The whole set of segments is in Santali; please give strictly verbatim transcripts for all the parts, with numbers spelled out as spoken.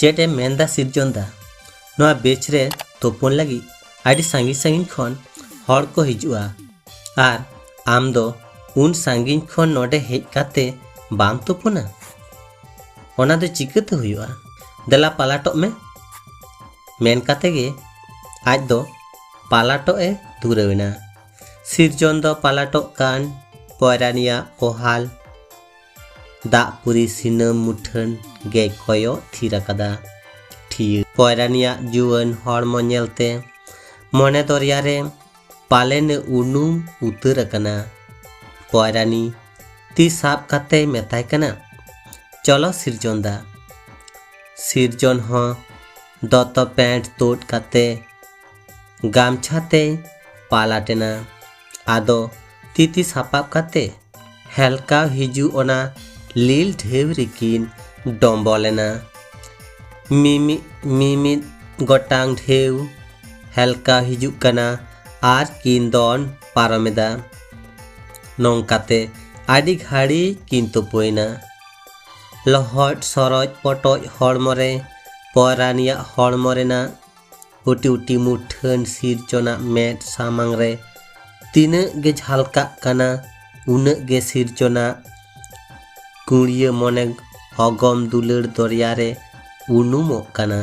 ᱪᱮᱫ ᱮᱢ ᱢᱮᱱᱫᱟ ᱥᱤᱨᱡᱚᱱ ᱫᱟ? ᱱᱚᱣᱟ ᱵᱤᱪ ᱨᱮ ᱛᱩᱯᱩᱱ ᱞᱟᱹᱜᱤᱫ ᱟᱹᱰᱤ ᱥᱟᱺᱜᱤᱧ ᱥᱟᱺᱜᱤᱧ ᱠᱷᱚᱱ ᱦᱚᱲ ᱠᱚ ᱦᱤᱡᱩᱜᱼᱟ, ᱟᱨ ᱟᱢ ᱫᱚ ᱩᱱ ᱥᱟᱺᱜᱤᱧ ᱠᱷᱚᱱ ᱱᱚᱰᱮ ᱦᱮᱡ ᱠᱟᱛᱮ ᱵᱟᱢ ᱛᱩᱯᱩᱱᱟ? ᱚᱱᱟ ᱫᱚ ᱪᱤᱠᱟᱹᱛᱮ ᱦᱩᱭᱩᱜᱼᱟ? ᱫᱮᱞᱟ ᱯᱟᱞᱟᱴᱚᱜ ᱢᱮ᱾ ᱢᱮᱱ ᱠᱟᱛᱮ ᱜᱮ ᱟᱡ ᱫᱚ ᱯᱟᱞᱟᱴᱚᱜ ᱮ ᱫᱷᱩᱨᱟᱹᱣ ᱮᱱᱟ᱾ ᱥᱤᱨᱡᱚᱱ ᱫᱚ ᱯᱟᱞᱟᱴᱚᱜ ᱠᱟᱱ ᱯᱚᱭᱨᱟᱱᱤᱭᱟᱜ ᱚᱦᱟᱞ ᱫᱟᱜ ᱯᱩᱨᱤ ᱥᱤᱱᱟᱹᱢ ᱢᱩᱴᱷᱟᱹᱱ ᱜᱮᱭ ᱠᱚᱭᱚᱜ ᱛᱷᱤᱨ ᱟᱠᱟᱫᱟ᱾ ᱴᱷᱤᱭᱟᱹ ᱯᱚᱭᱨᱟᱱᱤᱭᱟᱜ ᱡᱩᱣᱟᱹᱱ ᱦᱚᱲᱢᱚ ᱧᱮᱞᱛᱮ ᱢᱚᱱᱮ ᱫᱚᱨᱭᱟ ᱨᱮ ᱯᱟᱞᱮᱱ ᱮ ᱩᱱᱩᱢ ᱩᱛᱟᱹᱨ ᱟᱠᱟᱱᱟ᱾ ᱯᱚᱭᱨᱟᱱᱤ ᱛᱤ ᱥᱟᱵ ᱠᱟᱛᱮᱭ ᱢᱮᱛᱟᱭ ᱠᱟᱱᱟ, "ᱪᱚᱞᱚ ᱥᱤᱨᱡᱚᱱ ᱫᱟ᱾" ᱥᱤᱨᱡᱚᱱ ᱦᱚᱸ ᱫᱚᱛᱚ ᱯᱮᱱᱴ ᱛᱩᱫ ᱠᱟᱛᱮ ᱜᱟᱢᱪᱷᱟ ᱛᱮᱭ ᱯᱟᱞᱟᱴ ᱮᱱᱟ᱾ ᱟᱫᱚ ᱛᱤ ᱛᱤ ᱥᱟᱯᱟᱵ ᱠᱟᱛᱮ ᱦᱮᱞᱠᱟᱣ ᱦᱤᱡᱩᱜ ᱚᱱᱟ ᱞᱤᱞ ᱰᱷᱮᱣ ᱨᱮᱠᱤᱱ ᱰᱚᱢᱵᱚᱞ ᱮᱱᱟ᱾ ᱢᱤᱢᱤᱫ ᱢᱤᱢᱤᱫ ᱜᱚᱴᱟᱝ ᱰᱷᱮᱣ ᱦᱮᱞᱠᱟᱣ ᱦᱤᱡᱩᱜ ᱠᱟᱱᱟ ᱟᱨ ᱠᱤᱱ ᱫᱚᱱ ᱯᱟᱨᱚᱢ ᱮᱫᱟ᱾ ᱱᱚᱝᱠᱟᱛᱮ ᱟᱹᱰᱤ ᱜᱷᱟᱹᱲᱤᱡ ᱠᱤᱱ ᱛᱩᱯᱩᱭᱮᱱᱟ᱾ ᱞᱚᱦᱚᱫ ᱥᱚᱨᱚᱡ ᱯᱚᱴᱚᱡ ᱦᱚᱲᱢᱚ ᱨᱮ ᱯᱚᱭᱨᱟᱱᱤᱭᱟᱜ ᱦᱚᱲᱢᱚ ᱨᱮᱱᱟᱜ ᱩᱴᱤ ᱩᱴᱤ ᱢᱩᱴᱷᱟᱹᱱ ᱥᱤᱨᱡᱚᱱᱟᱜ ᱢᱮᱫ ᱥᱟᱢᱟᱝ ᱨᱮ ᱛᱤᱱᱟᱹᱜ ᱜᱮ ᱡᱷᱟᱞᱠᱟᱜ ᱠᱟᱱᱟ, ᱩᱱᱟᱹᱜ ᱜᱮ ᱥᱤᱨᱡᱚᱱᱟᱜ ᱠᱩᱲᱤᱭᱟᱹ ᱢᱚᱱᱮ ᱚᱜᱚᱢ ᱫᱩᱞᱟᱹᱲ ᱫᱚᱨᱭᱟ ᱨᱮ ᱩᱱᱩᱢᱚᱜ ᱠᱟᱱᱟ᱾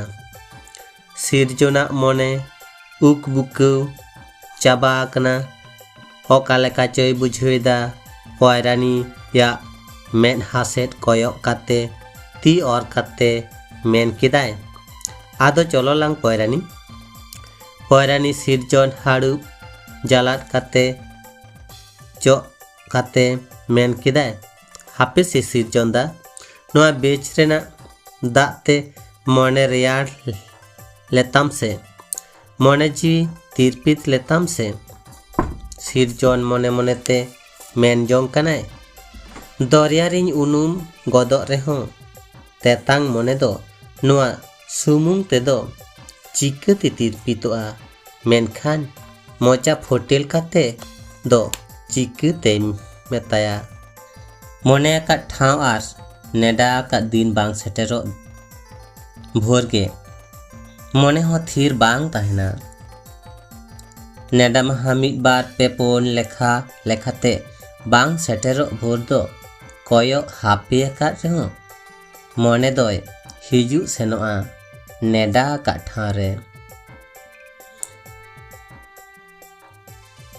ᱥᱤᱨᱡᱚᱱᱟᱜ ᱢᱚᱱᱮ ᱩᱠ ᱵᱩᱠᱟᱹᱣ ᱪᱟᱵᱟ ᱟᱠᱟᱱᱟ᱾ ᱚᱠᱟ ᱞᱮᱠᱟ ᱪᱚᱭ ᱵᱩᱡᱷᱟᱹᱣ ᱮᱫᱟ᱾ ᱯᱚᱭᱨᱟᱱᱤᱭᱟᱜ ᱢᱮᱫᱦᱟ ᱥᱮᱫ ᱠᱚᱭᱚᱜ ᱠᱟᱛᱮ ᱛᱤ ᱚᱨ ᱠᱟᱛᱮ ᱢᱮᱱ ᱠᱮᱫᱟᱭ, "ᱟᱫᱚ ᱪᱚᱞᱚ ᱞᱟᱝ ᱯᱚᱭᱨᱟᱱᱤ᱾" ᱯᱚᱭᱨᱟᱱᱤ ᱥᱤᱨᱡᱚᱱ ᱦᱟᱹᱲᱩᱵ ᱡᱟᱞᱟᱫ ᱠᱟᱛᱮ ᱪᱚᱜ ᱠᱟᱛᱮ ᱢᱮᱱ ᱠᱮᱫᱟᱭ, "ᱦᱟᱯᱮ ᱥᱮ ᱥᱤᱨᱡᱚᱱ ᱫᱟ, ᱱᱚᱣᱟ ᱵᱮᱪ ᱨᱮᱱᱟᱜ ᱫᱟᱜ ᱛᱮ ᱢᱚᱱᱮ ᱨᱮᱭᱟᱲ ᱞᱮᱛᱟᱢ ᱥᱮ, ᱢᱚᱱᱮ ᱡᱤᱣᱤ ᱛᱤᱨᱯᱤᱛ ᱞᱮᱛᱟᱢ ᱥᱮ?" ᱥᱤᱨᱡᱚᱱ ᱢᱚᱱᱮ ᱢᱚᱱᱮᱛᱮ ᱢᱮᱱ ᱡᱚᱝ ᱠᱟᱱᱟᱭ, "ᱫᱚᱨᱭᱟ ᱨᱤᱧ ᱩᱱᱩᱢ ᱜᱚᱫᱚᱜ ᱨᱮᱦᱚᱸ, ᱛᱮᱛᱟᱝ ᱢᱚᱱᱮ ᱫᱚ ᱱᱚᱣᱟ ᱥᱩᱢᱩᱝ ᱛᱮᱫᱚ ᱪᱤᱠᱟᱹᱛᱮ ᱛᱤᱨᱯᱤᱛᱚᱜᱼᱟ? ᱢᱮᱱᱠᱷᱟᱱ ᱢᱚᱪᱟ ᱯᱷᱚᱴᱮᱞ ᱠᱟᱛᱮ ᱫᱚ ᱪᱤᱠᱟᱹᱛᱮᱧ ᱢᱮᱛᱟᱭᱟ?" ᱢᱚᱱᱮ ᱟᱠᱟᱫ ᱴᱷᱟᱶ ᱟᱨ ᱱᱮᱰᱟ ᱟᱠᱟᱫ ᱫᱤᱱ ᱵᱟᱝ ᱥᱮᱴᱮᱨᱚᱜ ᱵᱷᱳᱨ ᱜᱮ ᱢᱚᱱᱮ ᱦᱚᱸ ᱛᱷᱤᱨ ᱵᱟᱝ ᱛᱟᱦᱮᱱᱟ᱾ ᱱᱮᱰᱟ ᱢᱟᱦᱟ ᱢᱤᱫ ᱵᱟᱨ ᱯᱮ ᱯᱩᱱ ᱞᱮᱠᱷᱟ ᱞᱮᱠᱷᱟᱛᱮ ᱵᱟᱝ ᱥᱮᱴᱮᱨᱚᱜ ᱵᱷᱳᱨ ᱫᱚ ᱠᱚᱭᱚᱜ ᱦᱟᱯᱮ ᱟᱠᱟᱫ ᱨᱮᱦᱚᱸ ᱢᱚᱱᱮ ᱫᱚᱭ ᱦᱤᱡᱩᱜ ᱥᱮᱱᱚᱜᱼᱟ ᱱᱮᱰᱟ ᱟᱠᱟᱫ ᱴᱷᱟᱶ ᱨᱮ᱾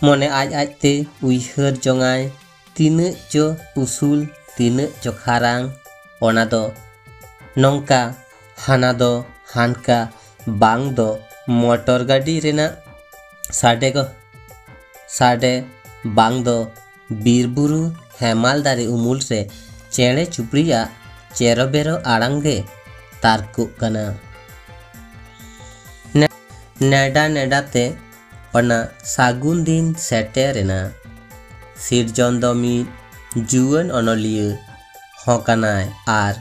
ᱢᱚᱱᱮ ᱟᱡ ᱟᱡᱛᱮ ᱩᱭᱦᱟᱹᱨ ᱡᱚᱝᱟᱭ, ᱛᱤᱱᱟᱹᱜ ᱪᱚ ᱩᱥᱩᱞ, ᱛᱤᱱᱟᱹᱜ ᱪᱚ ᱠᱷᱟᱨᱟᱝ, ᱚᱱᱟ ᱫᱚ ᱱᱚᱝᱠᱟ, ᱦᱟᱱᱟ ᱫᱚ ᱦᱟᱱᱠᱟ, ᱵᱟᱝ ᱫᱚ ᱢᱚᱴᱚᱨ ᱜᱟᱹᱰᱤ ᱨᱮᱱᱟᱜ ᱥᱟᱰᱮ ᱜᱚ-, ᱥᱟᱰᱮ, ᱵᱟᱝ ᱫᱚ ᱵᱤᱨ ᱵᱩᱨᱩ ᱦᱮᱢᱟᱞ ᱫᱟᱨᱮ ᱩᱢᱩᱞ ᱨᱮ ᱪᱮᱬᱮ ᱪᱩᱯᱲᱤᱭᱟᱜ ᱪᱮᱨᱚ ᱵᱮᱨᱚ ᱟᱲᱟᱝ ᱜᱮ ᱛᱟᱨᱠᱚᱜ ᱠᱟᱱᱟ᱾ ᱱᱮ-, ᱱᱮᱰᱟ ᱱᱮᱰᱟ ᱛᱮ ᱚᱱᱟ ᱥᱟᱹᱜᱩᱱ ᱫᱤᱱ ᱥᱮᱴᱮᱨ ᱮᱱᱟ᱾ ᱥᱤᱨᱡᱚᱱ ᱫᱚ ᱢᱤᱫ ᱡᱩᱣᱟᱹᱱ ᱚᱱᱚᱞᱤᱭᱟᱹ ᱦᱚᱸ ᱠᱟᱱᱟᱭ ᱟᱨ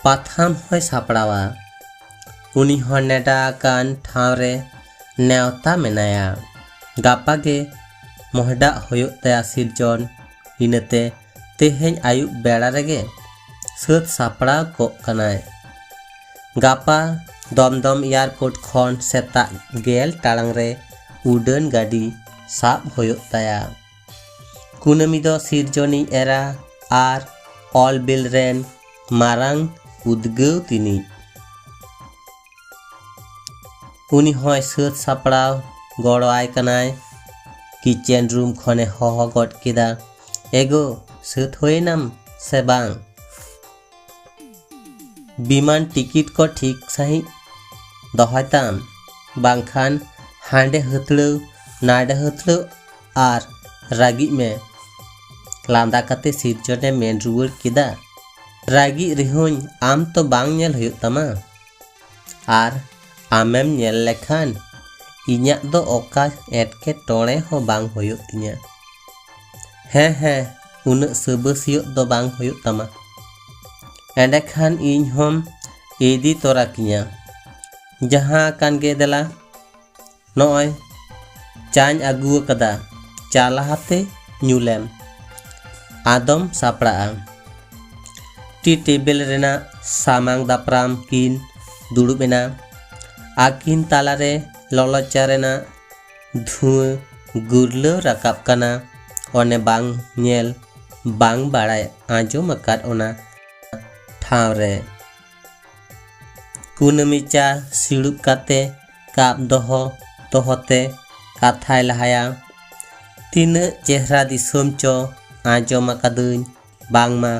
ᱯᱟᱛᱷᱟᱢ ᱦᱚᱸᱭ ᱥᱟᱯᱲᱟᱣᱟ᱾ ᱩᱱᱤ ᱦᱚᱸ ᱱᱮᱰᱟ ᱟᱠᱟᱱ ᱴᱷᱟᱶ ᱨᱮ ᱱᱮᱣᱛᱟ ᱢᱮᱱᱟᱭᱟ᱾ ᱜᱟᱯᱟ ᱜᱮ ᱢᱚᱦᱰᱟᱜ ᱦᱩᱭᱩᱜ ᱛᱟᱭᱟ ᱥᱤᱨᱡᱚᱱ, ᱤᱱᱟᱹᱛᱮ ᱛᱮᱦᱮᱧ ᱟᱹᱭᱩᱵ ᱵᱮᱲᱟ ᱨᱮᱜᱮ ᱥᱟᱹᱛ ᱥᱟᱯᱲᱟᱣ ᱠᱚᱜ ᱠᱟᱱᱟᱭ᱾ ᱜᱟᱯᱟ ᱫᱚᱢᱫᱚᱢ ᱮᱭᱟᱨᱯᱳᱨᱴ ᱠᱷᱚᱱ ᱥᱮᱛᱟᱜ ᱜᱮᱞ ᱴᱟᱲᱟᱝ ᱨᱮ ᱩᱰᱟᱹᱱ ᱜᱟᱹᱰᱤ ᱥᱟᱵ ᱦᱩᱭᱩᱜ ᱛᱟᱭᱟ᱾ ᱠᱩᱱᱟᱹᱢᱤ ᱫᱚ ᱥᱤᱨᱡᱚᱱᱤᱡ ᱮᱨᱟ ᱟᱨ ᱚᱞ ᱵᱤᱞ ᱨᱮᱱ ᱢᱟᱨᱟᱝ ᱩᱫᱽᱜᱟᱹᱣ ᱛᱤᱱᱤᱡ᱾ ᱩᱱᱤ ᱦᱚᱸᱭ ᱥᱟᱹᱛ ᱥᱟᱯᱲᱟᱣ ᱜᱚᱲᱚ ᱟᱭ ᱠᱟᱱᱟᱭ᱾ ᱠᱤᱪᱮᱱ ᱨᱩᱢ ᱠᱷᱚᱱᱮ ᱦᱚᱦᱚ ᱜᱚᱫ ᱠᱮᱫᱟ, "ᱮᱜᱳ, ᱥᱟᱹᱛ ᱦᱩᱭᱮᱱᱟᱢ ᱥᱮ ᱵᱟᱝ? ᱵᱤᱢᱟᱱ ᱴᱤᱠᱤᱴ ᱠᱚ ᱴᱷᱤᱠ ᱥᱟᱺᱦᱤᱡ ᱫᱚᱦᱚᱭ ᱛᱟᱢ, ᱵᱟᱝᱠᱷᱟᱱ ᱦᱟᱸᱰᱮ ᱦᱟᱹᱛᱲᱟᱹᱣ ᱱᱟᱰᱮ ᱦᱟᱹᱛᱲᱟᱹᱣ ᱟᱨ ᱨᱟᱹᱜᱤᱜ ᱢᱮ᱾" ᱞᱟᱸᱫᱟ ᱠᱟᱛᱮ ᱥᱤᱨᱡᱚᱱᱮ ᱢᱮᱱ ᱨᱩᱣᱟᱹᱲ ᱠᱮᱫᱟ, "ᱨᱟᱹᱜᱤᱜ ᱨᱮᱦᱚᱸᱧ ᱟᱢ ᱛᱚ ᱵᱟᱝ ᱧᱮᱞ ᱦᱩᱭᱩᱜ ᱛᱟᱢᱟ, ᱟᱨ ᱟᱢᱮᱢ ᱧᱮᱞ ᱞᱮᱠᱷᱟᱱ ᱤᱧᱟᱹᱜ ᱫᱚ ᱚᱠᱟ ᱮᱴᱠᱮᱴᱚᱬᱮ ᱦᱚᱸ ᱵᱟᱝ ᱦᱩᱭᱩᱜ ᱛᱤᱧᱟᱹ᱾ ᱦᱮᱸ, ᱦᱮᱸ, ᱩᱱᱟᱹᱜ ᱥᱟᱹᱵᱟᱹᱥᱤᱭᱚᱜ ᱫᱚ ᱵᱟᱝ ᱦᱩᱭᱩᱜ ᱛᱟᱢᱟ᱾ ᱮᱸᱰᱮᱠᱷᱟᱱ ᱤᱧ ᱦᱚᱸᱢ ᱤᱫᱤ ᱛᱚᱨᱟ ᱠᱤᱧᱟ᱾ ᱡᱟᱦᱟᱸ ᱟᱠᱟᱱ ᱜᱮ, ᱫᱮᱞᱟ, ᱱᱚᱜᱼᱚᱭ ᱪᱟᱧ ᱟᱹᱜᱩ ᱟᱠᱟᱫᱟ, ᱪᱟ ᱞᱟᱦᱟᱛᱮ ᱧᱩ ᱞᱮᱢ, ᱟᱫᱚᱢ ᱥᱟᱯᱲᱟᱜᱼᱟ᱾" ᱴᱤ ᱴᱮᱵᱤᱞ ᱨᱮᱱᱟᱜ ᱥᱟᱢᱟᱝ ᱫᱟᱯᱨᱟᱢ ᱠᱤᱱ ᱫᱩᱲᱩᱵ ᱮᱱᱟ᱾ ᱟᱹᱠᱤᱱ ᱛᱟᱞᱟᱨᱮ ᱞᱚᱞᱚ ᱪᱟ ᱨᱮᱱᱟᱜ ᱫᱷᱩᱣᱟᱹ ᱜᱩᱨᱞᱟᱹᱣ ᱨᱟᱠᱟᱵ ᱠᱟᱱᱟ᱾ ᱚᱱᱮ ᱵᱟᱝ ᱧᱮᱞ ᱵᱟᱝ ᱵᱟᱲᱟᱭ ᱟᱸᱡᱚᱢ ᱟᱠᱟᱫ ᱚᱱᱟ ᱴᱷᱟᱶ ᱨᱮ᱾ ᱠᱩᱱᱟᱹᱢᱤ ᱪᱟ ᱥᱤᱲᱩᱵ ᱠᱟᱛᱮ ᱠᱟᱯ ᱫᱚᱦᱚ ᱫᱚᱦᱚᱛᱮ ᱠᱟᱛᱷᱟᱭ ᱞᱟᱦᱟᱭᱟ᱾ ᱛᱤᱱᱟᱹᱜ ᱪᱮᱦᱨᱟ ᱫᱤᱥᱚᱢ ᱪᱚ ᱟᱸᱡᱚᱢ ᱟᱠᱟᱫᱟᱹᱧ, ᱵᱟᱝᱢᱟ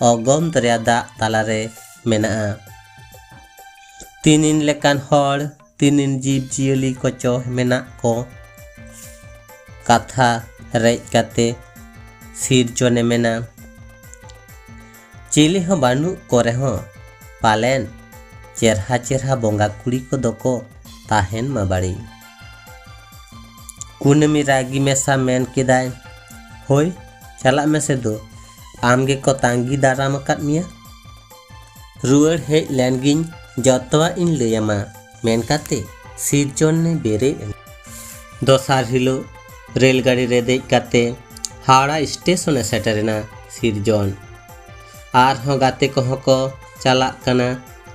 ᱚᱜᱚᱢ ᱫᱚᱨᱭᱟ ᱫᱟᱜ ᱛᱟᱞᱟᱨᱮ ᱢᱮᱱᱟᱜᱼᱟ᱾ ᱛᱤᱱᱤᱱ ᱞᱮᱠᱟᱱ ᱦᱚᱲ, ᱛᱤᱱᱤᱱ ᱡᱤᱵᱽ ᱡᱤᱭᱟᱹᱞᱤ ᱠᱚᱪᱚ ᱢᱮᱱᱟᱜ ᱠᱚ᱾ ᱠᱟᱛᱷᱟ ᱨᱮᱡ ᱠᱟᱛᱮ ᱥᱤᱨᱡᱚᱱᱮ ᱢᱮᱱᱟ, ᱪᱤᱞᱤ ᱦᱚᱸ ᱵᱟᱹᱱᱩᱜ ᱠᱚ ᱨᱮᱦᱚᱸ ᱯᱟᱞᱮᱱ ᱪᱮᱨᱦᱟ ᱪᱮᱨᱦᱟ ᱵᱚᱸᱜᱟ ᱠᱩᱲᱤ ᱠᱚᱫᱚ ᱠᱚ ᱛᱟᱦᱮᱱ ᱢᱟ ᱵᱟᱲᱮ᱾ ᱠᱩᱱᱟᱹᱢᱤ ᱨᱟᱹᱜᱤ ᱢᱮᱥᱟ ᱢᱮᱱ ᱠᱮᱫᱟᱭ, ᱦᱳᱭ, ᱪᱟᱞᱟᱜ ᱢᱮᱥᱮ ᱫᱩ, ᱟᱢ ᱜᱮᱠᱚ ᱛᱟᱸᱜᱤ ᱫᱟᱨᱟᱢ ᱟᱠᱟᱫ ᱢᱮᱭᱟ᱾ ᱨᱩᱣᱟᱹᱲ ᱦᱮᱡ ᱞᱮᱱ ᱜᱤᱧ ᱡᱚᱛᱚᱣᱟᱜ ᱤᱧ ᱞᱟᱹᱭ ᱟᱢᱟ, ᱢᱮᱱ ᱠᱟᱛᱮ ᱥᱤᱨᱡᱚᱱᱮ ᱵᱮᱨᱮᱫ ᱮᱱᱟ᱾ ᱫᱚᱥᱟᱨ ᱦᱤᱞᱳᱜ ᱨᱮᱞ ᱜᱟᱹᱰᱤ ᱨᱮ ᱫᱮᱡ ᱠᱟᱛᱮ ᱦᱟᱣᱲᱟ ᱥᱴᱮᱥᱚᱱ ᱮ ᱥᱮᱴᱮᱨ ᱮᱱᱟ ᱥᱤᱨᱡᱚᱱ᱾ ᱟᱨᱦᱚᱸ ᱜᱟᱛᱮ ᱠᱚᱦᱚᱸ ᱠᱚ ᱪᱟᱞᱟᱜ ᱠᱟᱱᱟ᱾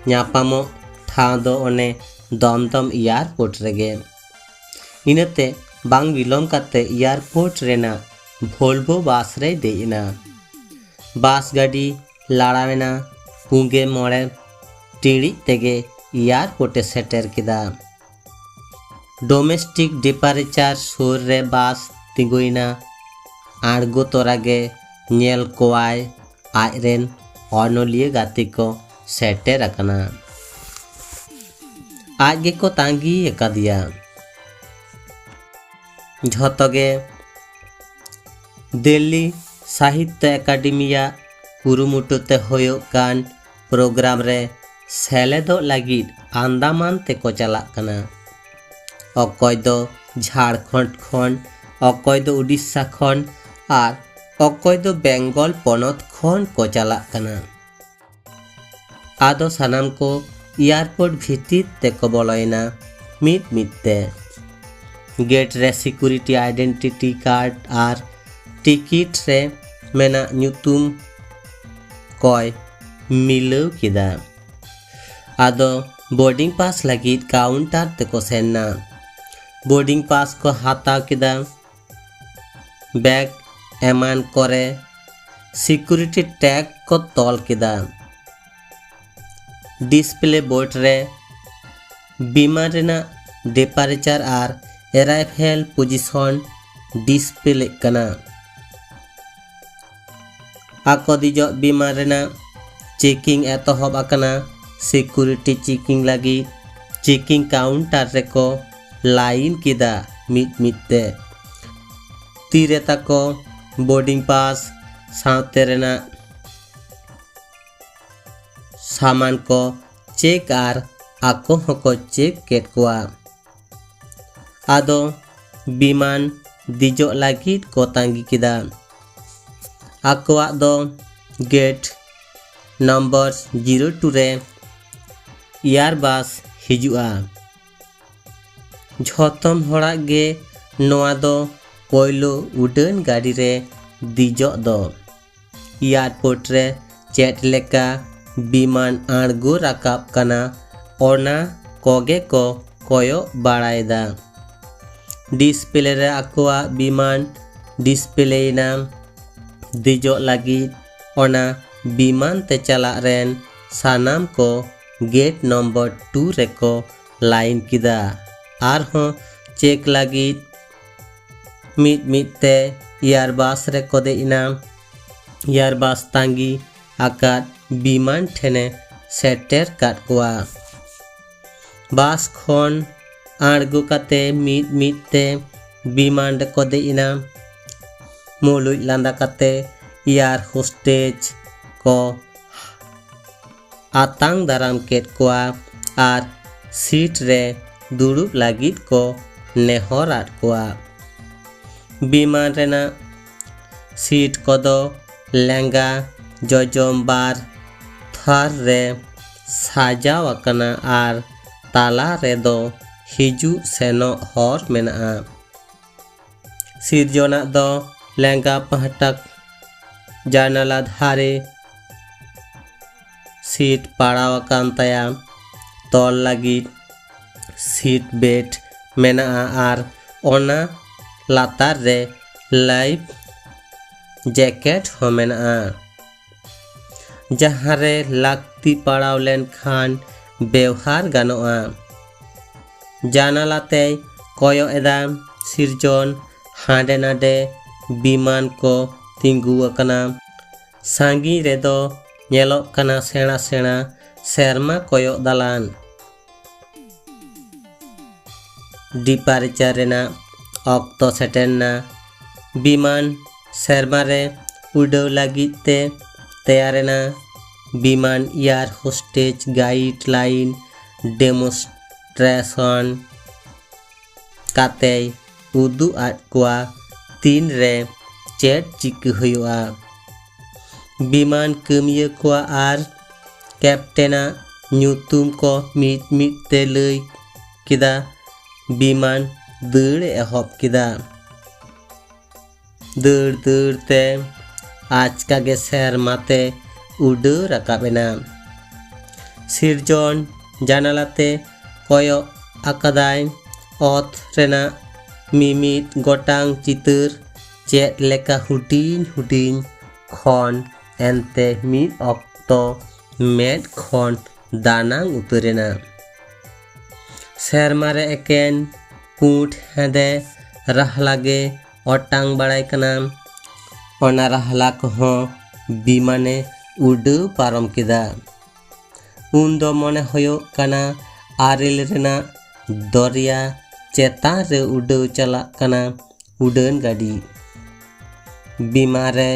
ᱧᱟᱯᱟᱢᱚᱜ ᱴᱷᱟᱶ ᱫᱚ ᱚᱱᱮ ᱫᱚᱢᱫᱚᱢ ᱮᱭᱟᱨᱯᱳᱨᱴ ᱨᱮᱜᱮ᱾ ᱤᱱᱟᱹᱛᱮ ᱵᱟᱝ ᱵᱤᱞᱚᱢ ᱠᱟᱛᱮ ᱮᱭᱟᱨᱯᱳᱨᱴ ᱨᱮᱱᱟᱜ ᱵᱷᱳᱞᱵᱳ ᱵᱟᱥ ᱨᱮᱭ ᱫᱮᱡ ᱮᱱᱟ᱾ ᱵᱟᱥ ᱜᱟᱹᱰᱤ ᱞᱟᱲᱟᱣᱮᱱᱟ᱾ ᱯᱩᱸᱜᱮ ᱢᱚᱬᱮ ᱴᱤᱲᱤᱡ ᱛᱮᱜᱮ ᱮᱭᱟᱨᱯᱳᱨᱴ ᱮ ᱥᱮᱴᱮᱨ ᱠᱮᱫᱟ᱾ ᱰᱳᱢᱮᱥᱴᱤᱠ ᱰᱤᱯᱟᱨᱮᱪᱟᱨ ᱥᱩᱨ ᱨᱮ ᱵᱟᱥ ᱛᱤᱸᱜᱩᱭᱮᱱᱟ᱾ ᱟᱬᱜᱚ ᱛᱚᱨᱟ ᱜᱮ ᱧᱮᱞ ᱠᱚᱣᱟᱭ ᱟᱡᱨᱮᱱ ᱚᱱᱚᱞᱤᱭᱟᱹ ᱜᱟᱛᱮ ᱠᱚ ᱥᱮᱴᱮᱨ ᱟᱠᱟᱱᱟ᱾ ᱟᱡ ᱜᱮᱠᱚ ᱛᱟᱸᱜᱤ ᱟᱠᱟᱫᱮᱭᱟ᱾ ᱡᱷᱚᱛᱚ ᱜᱮ ᱫᱤᱞᱞᱤ ᱥᱟᱦᱤᱛᱛᱚ ᱮᱠᱟᱰᱮᱢᱤᱭᱟᱜ ᱠᱩᱨᱩᱢᱩᱴᱩ ᱛᱮ ᱦᱩᱭᱩᱜ ᱠᱟᱱ ᱯᱨᱳᱜᱨᱟᱢ ᱨᱮ ᱥᱮᱞᱮᱫᱚᱜ ᱞᱟᱹᱜᱤᱫ ᱟᱱᱫᱟᱢᱟᱱ ᱛᱮᱠᱚ ᱪᱟᱞᱟᱜ ᱠᱟᱱᱟ᱾ ᱚᱠᱚᱭ ᱫᱚ ᱡᱷᱟᱲᱠᱷᱚᱸᱰ ᱠᱷᱚᱱ, ᱚᱠᱚᱭ ᱫᱚ ᱩᱰᱤᱥᱥᱟ ᱠᱷᱚᱱ ᱟᱨ ᱚᱠᱚᱭ ᱫᱚ ᱵᱮᱝᱜᱚᱞ ᱯᱚᱱᱚᱛ ᱠᱷᱚᱱ ᱠᱚ ᱪᱟᱞᱟᱜ ᱠᱟᱱᱟ᱾ ᱟᱫᱚ ᱥᱟᱱᱟᱢ ᱠᱚ ᱮᱭᱟᱨᱯᱳᱨᱴ ᱵᱷᱤᱛᱤᱨ ᱛᱮᱠᱚ ᱵᱚᱞᱚᱭᱮᱱᱟ ᱢᱤᱫ ᱢᱤᱫ ᱛᱮ᱾ ᱜᱮᱴ ᱨᱮ ᱥᱤᱠᱩᱨᱤᱴᱤ ᱟᱭᱰᱮᱱᱴᱤᱴᱤ ᱠᱟᱨᱰ ᱟᱨ ᱴᱤᱠᱤᱴ ᱨᱮ ᱢᱮᱱᱟᱜ ᱧᱩᱛᱩᱢ ᱠᱚᱭ ᱢᱤᱞᱟᱹᱣ ᱠᱮᱫᱟ᱾ ᱟᱫᱚ ᱵᱳᱨᱰᱤᱝ ᱯᱟᱥ ᱞᱟᱹᱜᱤᱫ ᱠᱟᱣᱩᱱᱴᱟᱨ ᱛᱮᱠᱚ ᱥᱮᱱ ᱱᱟ᱾ ᱵᱳᱨᱰᱤᱝ ᱯᱟᱥ ᱠᱚ ᱦᱟᱛᱟᱣ ᱠᱮᱫᱟ᱾ ᱵᱮᱜᱽ ᱮᱢᱟᱱ ᱠᱚᱨᱮ ᱥᱤᱠᱩᱨᱤᱴᱤ ᱴᱮᱜᱽ ᱠᱚ ᱛᱚᱞ ᱠᱮᱫᱟ᱾ ᱰᱤᱥᱯᱞᱮ ᱵᱳᱨᱰ ᱨᱮ ᱵᱤᱢᱟᱱ ᱨᱮᱱᱟᱜ ᱰᱤᱯᱟᱨᱮᱪᱟᱨ ᱟᱨ ᱮᱨᱟᱭᱵᱷᱮᱞ ᱯᱚᱡᱤᱥᱚᱱ ᱰᱤᱥᱯᱞᱮᱜ ᱠᱟᱱᱟ᱾ ᱟᱠᱚ ᱫᱮᱡᱚᱜ ᱵᱤᱢᱟᱱ ᱨᱮᱱᱟᱜ ᱪᱮᱠᱤᱝ ᱮᱛᱚᱦᱚᱵ ᱟᱠᱟᱱᱟ᱾ ᱥᱤᱠᱩᱨᱤᱴᱤ ᱪᱮᱠᱤᱝ ᱞᱟᱹᱜᱤᱫ ᱪᱮᱠᱤᱝ ᱠᱟᱣᱩᱱᱴᱟᱨ ᱨᱮᱠᱚ ᱞᱟᱭᱤᱱ ᱠᱮᱫᱟ ᱢᱤᱫ ᱢᱤᱫ ᱛᱮ᱾ ᱛᱤᱨᱮ ᱛᱟᱠᱚ ᱵᱳᱨᱰᱤᱝ ᱯᱟᱥ ᱥᱟᱶᱛᱮ ᱨᱮᱱᱟᱜ ᱥᱟᱢᱟᱱ ᱠᱚ ᱪᱮᱠ ᱟᱨ ᱟᱠᱚ ᱦᱚᱸᱠᱚ ᱪᱮᱠ ᱠᱮᱫ ᱠᱚᱣᱟ᱾ ᱟᱫᱚ ᱵᱤᱢᱟᱱ ᱫᱮᱡᱚᱜ ᱞᱟᱹᱜᱤᱫ ᱠᱚ ᱛᱟᱸᱜᱤ ᱠᱮᱫᱟ᱾ ᱟᱠᱚᱣᱟᱜ ᱫᱚ ᱜᱮᱴ ᱱᱚᱢᱵᱚᱨ ᱡᱤᱨᱳ ᱴᱩ ᱨᱮ ᱮᱭᱟᱨᱵᱟᱥ ᱦᱤᱡᱩᱜᱼᱟ᱾ ᱡᱷᱚᱛᱚᱢ ᱦᱚᱲᱟᱜ ᱜᱮ ᱱᱚᱣᱟ ᱫᱚ ᱯᱳᱭᱞᱳ ᱩᱰᱟᱹᱱ ᱜᱟᱹᱰᱤ ᱨᱮ ᱫᱮᱡᱚᱜ ᱫᱚ᱾ ᱮᱭᱟᱨᱯᱳᱨᱴ ᱨᱮ ᱪᱮᱫ ᱞᱮᱠᱟ ᱵᱤᱢᱟᱱ ᱟᱬᱜᱚ ᱨᱟᱠᱟᱵ ᱠᱟᱱᱟ, ᱚᱱᱟ ᱠᱚᱜᱮ ᱠᱚ ᱠᱚᱭᱚᱜ ᱵᱟᱲᱟᱭᱮᱫᱟ᱾ ᱰᱤᱥᱯᱞᱮ ᱨᱮ ᱟᱠᱚᱣᱟᱜ ᱵᱤᱢᱟᱱ ᱰᱤᱥᱯᱞᱮᱭᱮᱱᱟ᱾ ᱫᱮᱡᱚᱜ ᱞᱟᱹᱜᱤᱫ ᱚᱱᱟ ᱵᱤᱢᱟᱱ ᱛᱮ ᱪᱟᱞᱟᱜ ᱨᱮᱱ ᱥᱟᱱᱟᱢ ᱠᱚ ᱜᱮᱴ ᱱᱚᱢᱵᱚᱨ ᱴᱩ ᱨᱮᱠᱚ ᱞᱟᱭᱤᱱ ᱠᱮᱫᱟ᱾ ᱟᱨᱦᱚᱸ ᱪᱮᱠ ᱞᱟᱹᱜᱤᱫ ᱢᱤᱫ ᱢᱤᱫ ᱛᱮ ᱮᱭᱟᱨᱵᱟᱥ ᱨᱮᱠᱚ ᱫᱮᱡ ᱮᱱᱟ᱾ ᱮᱭᱟᱨᱵᱟᱥ ᱛᱟᱸᱜᱤ ᱟᱠᱟᱫ ᱵᱤᱢᱟᱱ ᱴᱷᱮᱱᱮ ᱥᱮᱴᱮᱨ ᱠᱟᱫ ᱠᱚᱣᱟ᱾ ᱵᱟᱥ ᱠᱷᱚᱱ ᱟᱬᱜᱚ ᱠᱟᱛᱮ ᱢᱤᱫ ᱢᱤᱫ ᱛᱮ ᱵᱤᱢᱟᱱ ᱨᱮᱠᱚ ᱫᱮᱡ ᱮᱱᱟ᱾ ᱢᱩᱞᱩᱡ ᱞᱟᱸᱫᱟ ᱠᱟᱛᱮ ᱮᱭᱟᱨ ᱦᱳᱥᱴᱮᱡᱽ ᱠᱚ ᱟᱛᱟᱝ ᱫᱟᱨᱟᱢ ᱠᱮᱫ ᱠᱚᱣᱟ ᱟᱨ ᱥᱤᱴ ᱨᱮ ᱫᱩᱲᱩᱵ ᱞᱟᱹᱜᱤᱫ ᱠᱚ ᱱᱮᱦᱚᱨᱟᱫ ᱠᱚᱣᱟ᱾ ᱵᱤᱢᱟᱱ ᱨᱮᱱᱟᱜ ᱥᱤᱴ ᱠᱚᱫᱚ ᱞᱮᱸᱜᱟ ᱡᱚᱡᱚᱢ ᱵᱟᱨ ᱛᱷᱟᱨ ᱨᱮ ᱥᱟᱡᱟᱣ ᱟᱠᱟᱱᱟ ᱟᱨ ᱛᱟᱞᱟ ᱨᱮᱫᱚ ᱦᱤᱡᱩᱜ ᱥᱮᱱᱚᱜ ᱦᱚᱨ ᱢᱮᱱᱟᱜᱼᱟ᱾ ᱥᱤᱨᱡᱚᱱᱟᱜ ᱫᱚ ᱞᱮᱸᱜᱟ ᱯᱟᱦᱴᱟ ᱡᱟᱱᱟᱞᱟ ᱫᱷᱟᱨᱮ ᱥᱤᱴ ᱯᱟᱲᱟᱣ ᱟᱠᱟᱱ ᱛᱟᱭᱟ᱾ ᱛᱚᱞ ᱞᱟᱹᱜᱤᱫ ᱥᱤᱴ ᱵᱮᱞᱴ ᱢᱮᱱᱟᱜᱼᱟ ᱟᱨ ᱚᱱᱟ ᱞᱟᱛᱟᱨ ᱨᱮ ᱞᱟᱭᱤᱯᱷ ᱡᱮᱠᱮᱴ ᱦᱚᱸ ᱢᱮᱱᱟᱜᱼᱟ, ᱡᱟᱦᱟᱸ ᱨᱮ ᱞᱟᱹᱠᱛᱤ ᱯᱟᱲᱟᱣ ᱞᱮᱱᱠᱷᱟᱱ ᱵᱮᱣᱦᱟᱨ ᱜᱟᱱᱚᱜᱼᱟ᱾ ᱡᱟᱱᱟᱞᱟ ᱛᱮᱭ ᱠᱚᱭᱚᱜ ᱮᱫᱟ ᱥᱤᱨᱡᱚᱱ᱾ ᱦᱟᱸᱰᱮ ᱱᱟᱰᱮ ᱵᱤᱢᱟᱱ ᱠᱚ ᱛᱤᱸᱜᱩ ᱟᱠᱟᱱᱟ᱾ ᱥᱟᱺᱜᱤᱧ ᱨᱮᱫᱚ ᱧᱮᱞᱚᱜ ᱠᱟᱱᱟ ᱥᱮᱬᱟ ᱥᱮᱬᱟ ᱥᱮᱨᱢᱟ ᱠᱚᱭᱚᱜ ᱫᱟᱞᱟᱱ᱾ ᱰᱤᱯᱟᱨᱮᱪᱟᱨ ᱨᱮᱱᱟᱜ ᱚᱠᱛᱚ ᱥᱮᱴᱮᱨ ᱮᱱᱟ᱾ ᱵᱤᱢᱟᱱ ᱥᱮᱨᱢᱟ ᱨᱮ ᱩᱰᱟᱹᱣ ᱞᱟᱹᱜᱤᱫ ᱛᱮ ᱛᱮᱭᱟᱨ ᱮᱱᱟ᱾ ᱵᱤᱢᱟᱱ ᱮᱭᱟᱨ ᱦᱳᱥᱴᱮᱡᱽ ᱜᱟᱭᱤᱰ ᱞᱟᱭᱤᱱ ᱰᱮᱢᱚᱱᱥᱴᱨᱮᱥᱚᱱ ᱠᱟᱛᱮᱭ ᱩᱫᱩᱜ ᱟᱫ ᱠᱚᱣᱟ ᱛᱤᱱ ᱨᱮ ᱪᱮᱫ ᱪᱤᱠᱟᱹ ᱦᱩᱭᱩᱜᱼᱟ᱾ ᱵᱤᱢᱟᱱ ᱠᱟᱹᱢᱤᱭᱟᱹ ᱠᱚᱣᱟᱜ ᱟᱨ ᱠᱮᱯᱴᱮᱱᱟᱜ ᱧᱩᱛᱩᱢ ᱠᱚ ᱢᱤᱫ ᱢᱤᱫ ᱛᱮ ᱞᱟᱹᱭ ᱠᱮᱫᱟ᱾ ᱵᱤᱢᱟᱱ ᱫᱟᱹᱲ ᱮ ᱮᱦᱚᱵ ᱠᱮᱫᱟ᱾ ᱫᱟᱹᱲ ᱫᱟᱹᱲ ᱛᱮ ᱟᱪᱠᱟ ᱜᱮ ᱥᱮᱨᱢᱟ ᱛᱮ ᱩᱰᱟᱹᱣ ᱨᱟᱠᱟᱵ ᱮᱱᱟ᱾ ᱥᱤᱨᱡᱚᱱ ᱡᱟᱱᱟᱞᱟ ᱛᱮ ᱠᱚᱭᱚᱜ ᱟᱠᱟᱫᱟᱭ᱾ ᱚᱛ ᱨᱮᱱᱟᱜ ᱢᱤᱢᱤᱫ ᱜᱚᱴᱟᱝ ᱪᱤᱛᱟᱹᱨ ᱪᱮᱫ ᱞᱮᱠᱟ ᱦᱩᱰᱤᱧ ᱦᱩᱰᱤᱧ ᱠᱷᱚᱱ ᱮᱱᱛᱮ ᱢᱤᱫ ᱚᱠᱛᱚ ᱢᱮᱫ ᱠᱷᱚᱱ ᱫᱟᱱᱟᱝ ᱩᱛᱟᱹᱨ ᱮᱱᱟ᱾ ᱥᱮᱨᱢᱟ ᱨᱮ ᱮᱠᱮᱱ ᱯᱩᱸᱰ ᱦᱮᱸᱫᱮ ᱨᱟᱦᱞᱟ ᱜᱮ ᱚᱴᱟᱝ ᱵᱟᱲᱟᱭ ᱠᱟᱱᱟ᱾ ᱚᱱᱟ ᱨᱟᱦᱞᱟ ᱠᱚᱦᱚᱸ ᱵᱤᱢᱟᱱᱮ ᱩᱰᱟᱹᱣ ᱯᱟᱨᱚᱢ ᱠᱮᱫᱟ᱾ ᱩᱱ ᱫᱚ ᱢᱚᱱᱮ ᱦᱩᱭᱩᱜ ᱠᱟᱱᱟ ᱟᱨᱮᱞ ᱨᱮᱱᱟᱜ ᱫᱚᱨᱭᱟ ᱪᱮᱛᱟᱱ ᱨᱮ ᱩᱰᱟᱹᱣ ᱪᱟᱞᱟᱜ ᱠᱟᱱᱟ ᱩᱰᱟᱹᱱ ᱜᱟᱹᱰᱤ᱾ ᱵᱤᱢᱟᱱ ᱨᱮ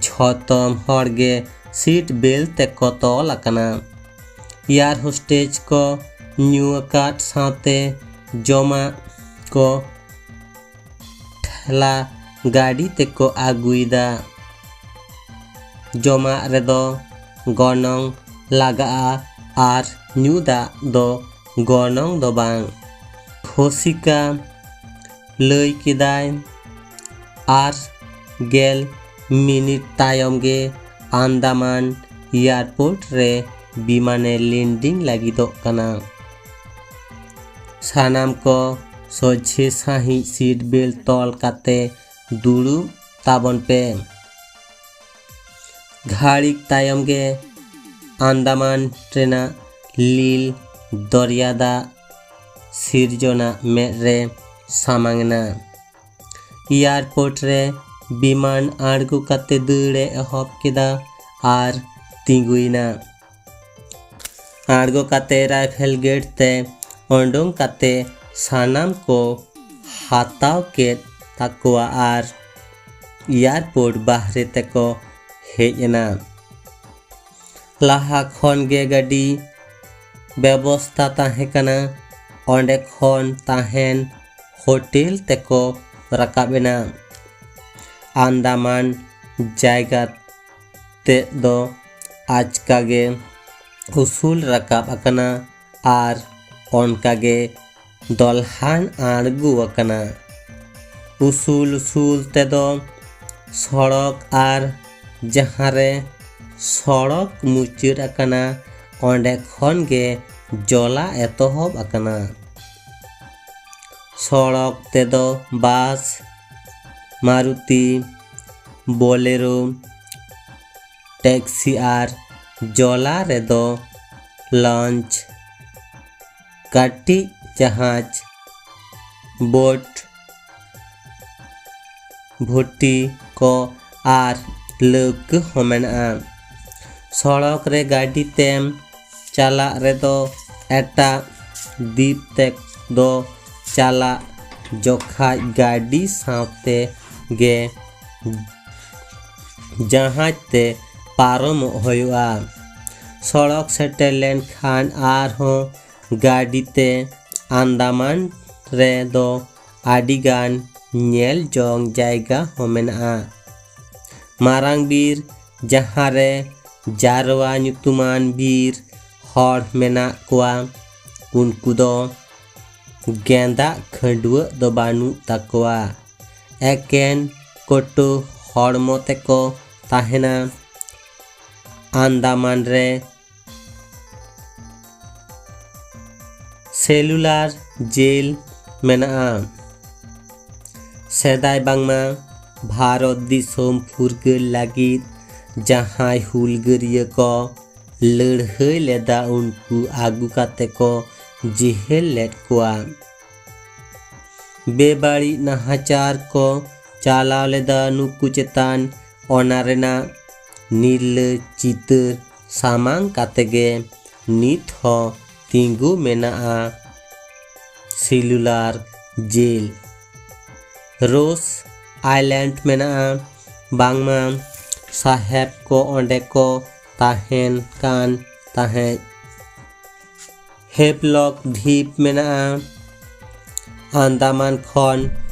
ᱡᱷᱚᱛᱚᱢ ᱦᱚᱲ ᱜᱮ ᱥᱤᱴ ᱵᱮᱞᱴ ᱛᱮᱠᱚ ᱛᱚᱞ ᱟᱠᱟᱱᱟ᱾ ᱮᱭᱟᱨ ᱦᱳᱥᱴᱮᱡᱽ ᱠᱚ ᱧᱩ ᱟᱠᱟᱫ ᱥᱟᱶᱛᱮ ᱡᱚᱢᱟᱜ ᱠᱚ ᱴᱷᱮᱞᱟ ᱜᱟᱹᱰᱤ ᱛᱮᱠᱚ ᱟᱹᱜᱩᱭᱮᱫᱟ᱾ ᱡᱚᱢᱟᱜ ᱨᱮᱫᱚ ᱜᱚᱱᱚᱝ ᱞᱟᱜᱟᱜᱼᱟ ᱟᱨ ᱧᱩ ᱫᱟᱜ ᱫᱚ ᱜᱚᱱᱚᱝ ᱫᱚ ᱵᱟᱝ᱾ ᱦᱳᱥᱤᱠᱟ ᱞᱟᱹᱭ ᱠᱮᱫᱟᱭ, ᱟᱨ ᱜᱮᱞ ᱢᱤᱱᱤᱴ ᱛᱟᱭᱚᱢ ᱜᱮ ᱟᱱᱫᱟᱢᱟᱱ ᱮᱭᱟᱨᱯᱳᱨᱴ ᱨᱮ ᱵᱤᱢᱟᱱᱮ ᱞᱮᱱᱰᱤᱝ ᱞᱟᱹᱜᱤᱫᱚᱜ ᱠᱟᱱᱟ᱾ ᱥᱟᱱᱟᱢ ᱠᱚ ᱥᱚᱡᱷᱮ ᱥᱟᱹᱦᱤᱡ ᱥᱤᱴ ᱵᱮᱞᱴ ᱛᱚᱞ ᱠᱟᱛᱮ ᱫᱩᱲᱩᱵ ᱛᱟᱵᱚᱱ ᱯᱮ᱾ ᱜᱷᱟᱹᱲᱤᱠ ᱛᱟᱭᱚᱢ ᱜᱮ ᱟᱱᱫᱟᱢᱟᱱ ᱨᱮᱱᱟᱜ ᱞᱤᱞ ᱫᱚᱨᱭᱟ ᱫᱟᱜ ᱥᱤᱨᱡᱚᱱᱟᱜ ᱢᱮᱫ ᱨᱮ ᱥᱟᱢᱟᱝ ᱮᱱᱟ᱾ ᱮᱭᱟᱨᱯᱳᱨᱴ ᱨᱮ ᱵᱤᱢᱟᱱ ᱟᱬᱜᱚ ᱠᱟᱛᱮ ᱫᱟᱹᱲ ᱮ ᱮᱦᱚᱵ ᱠᱮᱫᱟ ᱟᱨ ᱛᱤᱸᱜᱩᱭᱮᱱᱟ᱾ ᱟᱬᱜᱚ ᱠᱟᱛᱮ ᱨᱟᱭᱯᱷᱮᱞ ᱜᱮᱴ ᱛᱮ ᱚᱰᱚᱝ ᱠᱟᱛᱮ ᱥᱟᱱᱟᱢ ᱠᱚ ᱦᱟᱛᱟᱣ ᱠᱮᱫ ᱛᱟᱠᱚᱣᱟ ᱟᱨ ᱮᱭᱟᱨᱯᱳᱨᱴ ᱵᱟᱦᱨᱮ ᱛᱮᱠᱚ ᱦᱮᱡ ᱮᱱᱟ᱾ ᱞᱟᱦᱟ ᱠᱷᱚᱱ ᱜᱮ ᱜᱟᱹᱰᱤ ᱵᱮᱵᱚᱥᱛᱟ ᱛᱟᱦᱮᱸ ᱠᱟᱱᱟ᱾ ᱚᱸᱰᱮ ᱠᱷᱚᱱ ᱛᱟᱦᱮᱱ ᱦᱳᱴᱮᱞ ᱛᱮᱠᱚ ᱨᱟᱠᱟᱵ ᱮᱱᱟ᱾ ᱟᱱᱫᱟᱢᱟᱱ ᱡᱟᱭᱜᱟ ᱛᱮᱫ ᱫᱚ ᱟᱪᱠᱟ ᱜᱮ ᱩᱥᱩᱞ ᱨᱟᱠᱟᱵ ᱟᱠᱟᱱᱟ ᱟᱨ ᱚᱱᱠᱟ ᱜᱮ ᱫᱚᱞᱦᱟᱱ ᱟᱬᱜᱚ ᱟᱠᱟᱱᱟ᱾ ᱩᱥᱩᱞ ᱩᱥᱩᱞ ᱛᱮᱫᱚ ᱥᱚᱲᱚᱠ ᱟᱨ ᱡᱟᱦᱟᱸ ᱨᱮ ᱥᱚᱲᱚᱠ ᱢᱩᱪᱟᱹᱫ ᱟᱠᱟᱱᱟ, ᱚᱸᱰᱮ ᱠᱷᱚᱱ ᱜᱮ ᱡᱚᱞᱟ ᱮᱛᱚᱦᱚᱵ ᱟᱠᱟᱱᱟ᱾ ᱥᱚᱲᱚᱠ ᱛᱮᱫᱚ ᱵᱟᱥ, ᱢᱟᱨᱩᱛᱤ, ᱵᱳᱞᱮᱨᱳ, ᱴᱮᱠᱥᱤ ᱟᱨ ᱡᱚᱞᱟ ᱨᱮᱫᱚ ᱞᱚᱧᱪ, ᱠᱟᱹᱴᱤᱡ ᱡᱟᱦᱟᱡᱽ, ᱵᱳᱴ, ᱵᱷᱩᱴᱤ ᱠᱚ ᱟᱨ ᱞᱟᱹᱣᱠᱟᱹ ᱦᱚᱸ ᱢᱮᱱᱟᱜᱼᱟ᱾ ᱥᱚᱲᱚᱠ ᱨᱮ ᱜᱟᱹᱰᱤ ᱛᱮᱢ ᱪᱟᱞᱟᱜ ᱨᱮᱫᱚ ᱮᱴᱟᱜ ᱫᱤᱯ ᱛᱮ ᱫᱚ ᱪᱟᱞᱟᱜ ᱡᱚᱠᱷᱟᱡ ᱜᱟᱹᱰᱤ ᱥᱟᱶᱛᱮ ᱜᱮ ᱡᱟᱦᱟᱡᱽ ᱛᱮ ᱯᱟᱨᱚᱢᱚᱜ ᱦᱩᱭᱩᱜᱼᱟ᱾ ᱥᱚᱲᱚᱠ ᱥᱮᱴᱮᱨ ᱞᱮᱱᱠᱷᱟᱱ ᱟᱨᱦᱚᱸ ᱜᱟᱹᱰᱤ ᱛᱮ ᱟᱱᱫᱟᱢᱟᱱ ᱨᱮᱫᱚ ᱟᱹᱰᱤᱜᱟᱱ ᱧᱮᱞ ᱡᱚᱝ ᱡᱟᱭᱜᱟ ᱦᱚᱸ ᱢᱮᱱᱟᱜᱼᱟ᱾ ᱢᱟᱨᱟᱝ ᱵᱤᱨ, ᱡᱟᱦᱟᱸ ᱨᱮ ᱡᱟᱨᱣᱟ ᱧᱩᱛᱩᱢᱟᱱ ᱵᱤᱨ ᱦᱚᱲ ᱢᱮᱱᱟᱜ ᱠᱚᱣᱟ, ᱩᱱᱠᱩ ᱫᱚ ᱜᱮᱸᱫᱟᱜ ᱠᱷᱟᱹᱰᱣᱟᱹᱜ ᱫᱚ ᱵᱟᱹᱱᱩᱜ ᱛᱟᱠᱚᱣᱟ᱾ ᱮᱠᱮᱱ ᱠᱚᱴᱩ ᱦᱚᱲᱢᱚ ᱛᱮᱠᱚ ᱛᱟᱦᱮᱱᱟ᱾ ᱟᱱᱫᱟᱢᱟᱱ ᱨᱮ ᱥᱮᱞᱩᱞᱟᱨ ᱡᱮᱞ ᱢᱮᱱᱟᱜᱼᱟ᱾ ᱥᱮᱫᱟᱭ ᱵᱟᱝᱢᱟ ᱵᱷᱟᱨᱚᱛ ᱫᱤᱥᱚᱢ ᱯᱷᱩᱨᱜᱟᱹᱞ ᱞᱟᱹᱜᱤᱫ ᱡᱟᱦᱟᱸᱭ ᱦᱩᱞᱜᱟᱹᱨᱤᱭᱟᱹ ᱠᱚ ᱞᱟᱹᱲᱦᱟᱹᱭ ᱞᱮᱫᱟ, ᱩᱱᱠᱩ ᱟᱹᱜᱩ ᱠᱟᱛᱮ ᱠᱚ ᱡᱮᱦᱮᱞ ᱞᱮᱫ ᱠᱚᱣᱟ᱾ ᱵᱮᱵᱟᱹᱲᱤᱡ ᱱᱟᱦᱟᱪᱟᱨ ᱠᱚ ᱪᱟᱞᱟᱣ ᱞᱮᱫᱟ ᱱᱩᱠᱩ ᱪᱮᱛᱟᱱ, ᱚᱱᱟ ᱨᱮᱱᱟᱜ ᱱᱤᱨᱞᱟᱹ ᱪᱤᱛᱟᱹᱨ ᱥᱟᱢᱟᱝ ᱠᱟᱛᱮ ᱜᱮ ᱱᱤᱛ ᱦᱚᱸ ᱛᱤᱸᱜᱩ ᱢᱮᱱᱟᱜᱼᱟ ᱥᱮᱞᱩᱞᱟᱨ ᱡᱮᱞ᱾ ᱨᱳᱥ ᱟᱭᱞᱮᱱᱰ ᱢᱮᱱᱟᱜᱼᱟ, ᱵᱟᱝᱢᱟ ᱥᱟᱦᱮᱵ ᱠᱚ ᱚᱸᱰᱮ ᱠᱚ ᱛᱟᱦᱮᱱ ᱠᱟᱱ ᱛᱟᱦᱮᱸᱫ᱾ ᱦᱮᱵᱞᱚᱠ ᱰᱷᱤᱯ ᱢᱮᱱᱟᱜᱼᱟ, ᱟᱱᱫᱟᱢᱟᱱ ᱠᱷᱚᱱ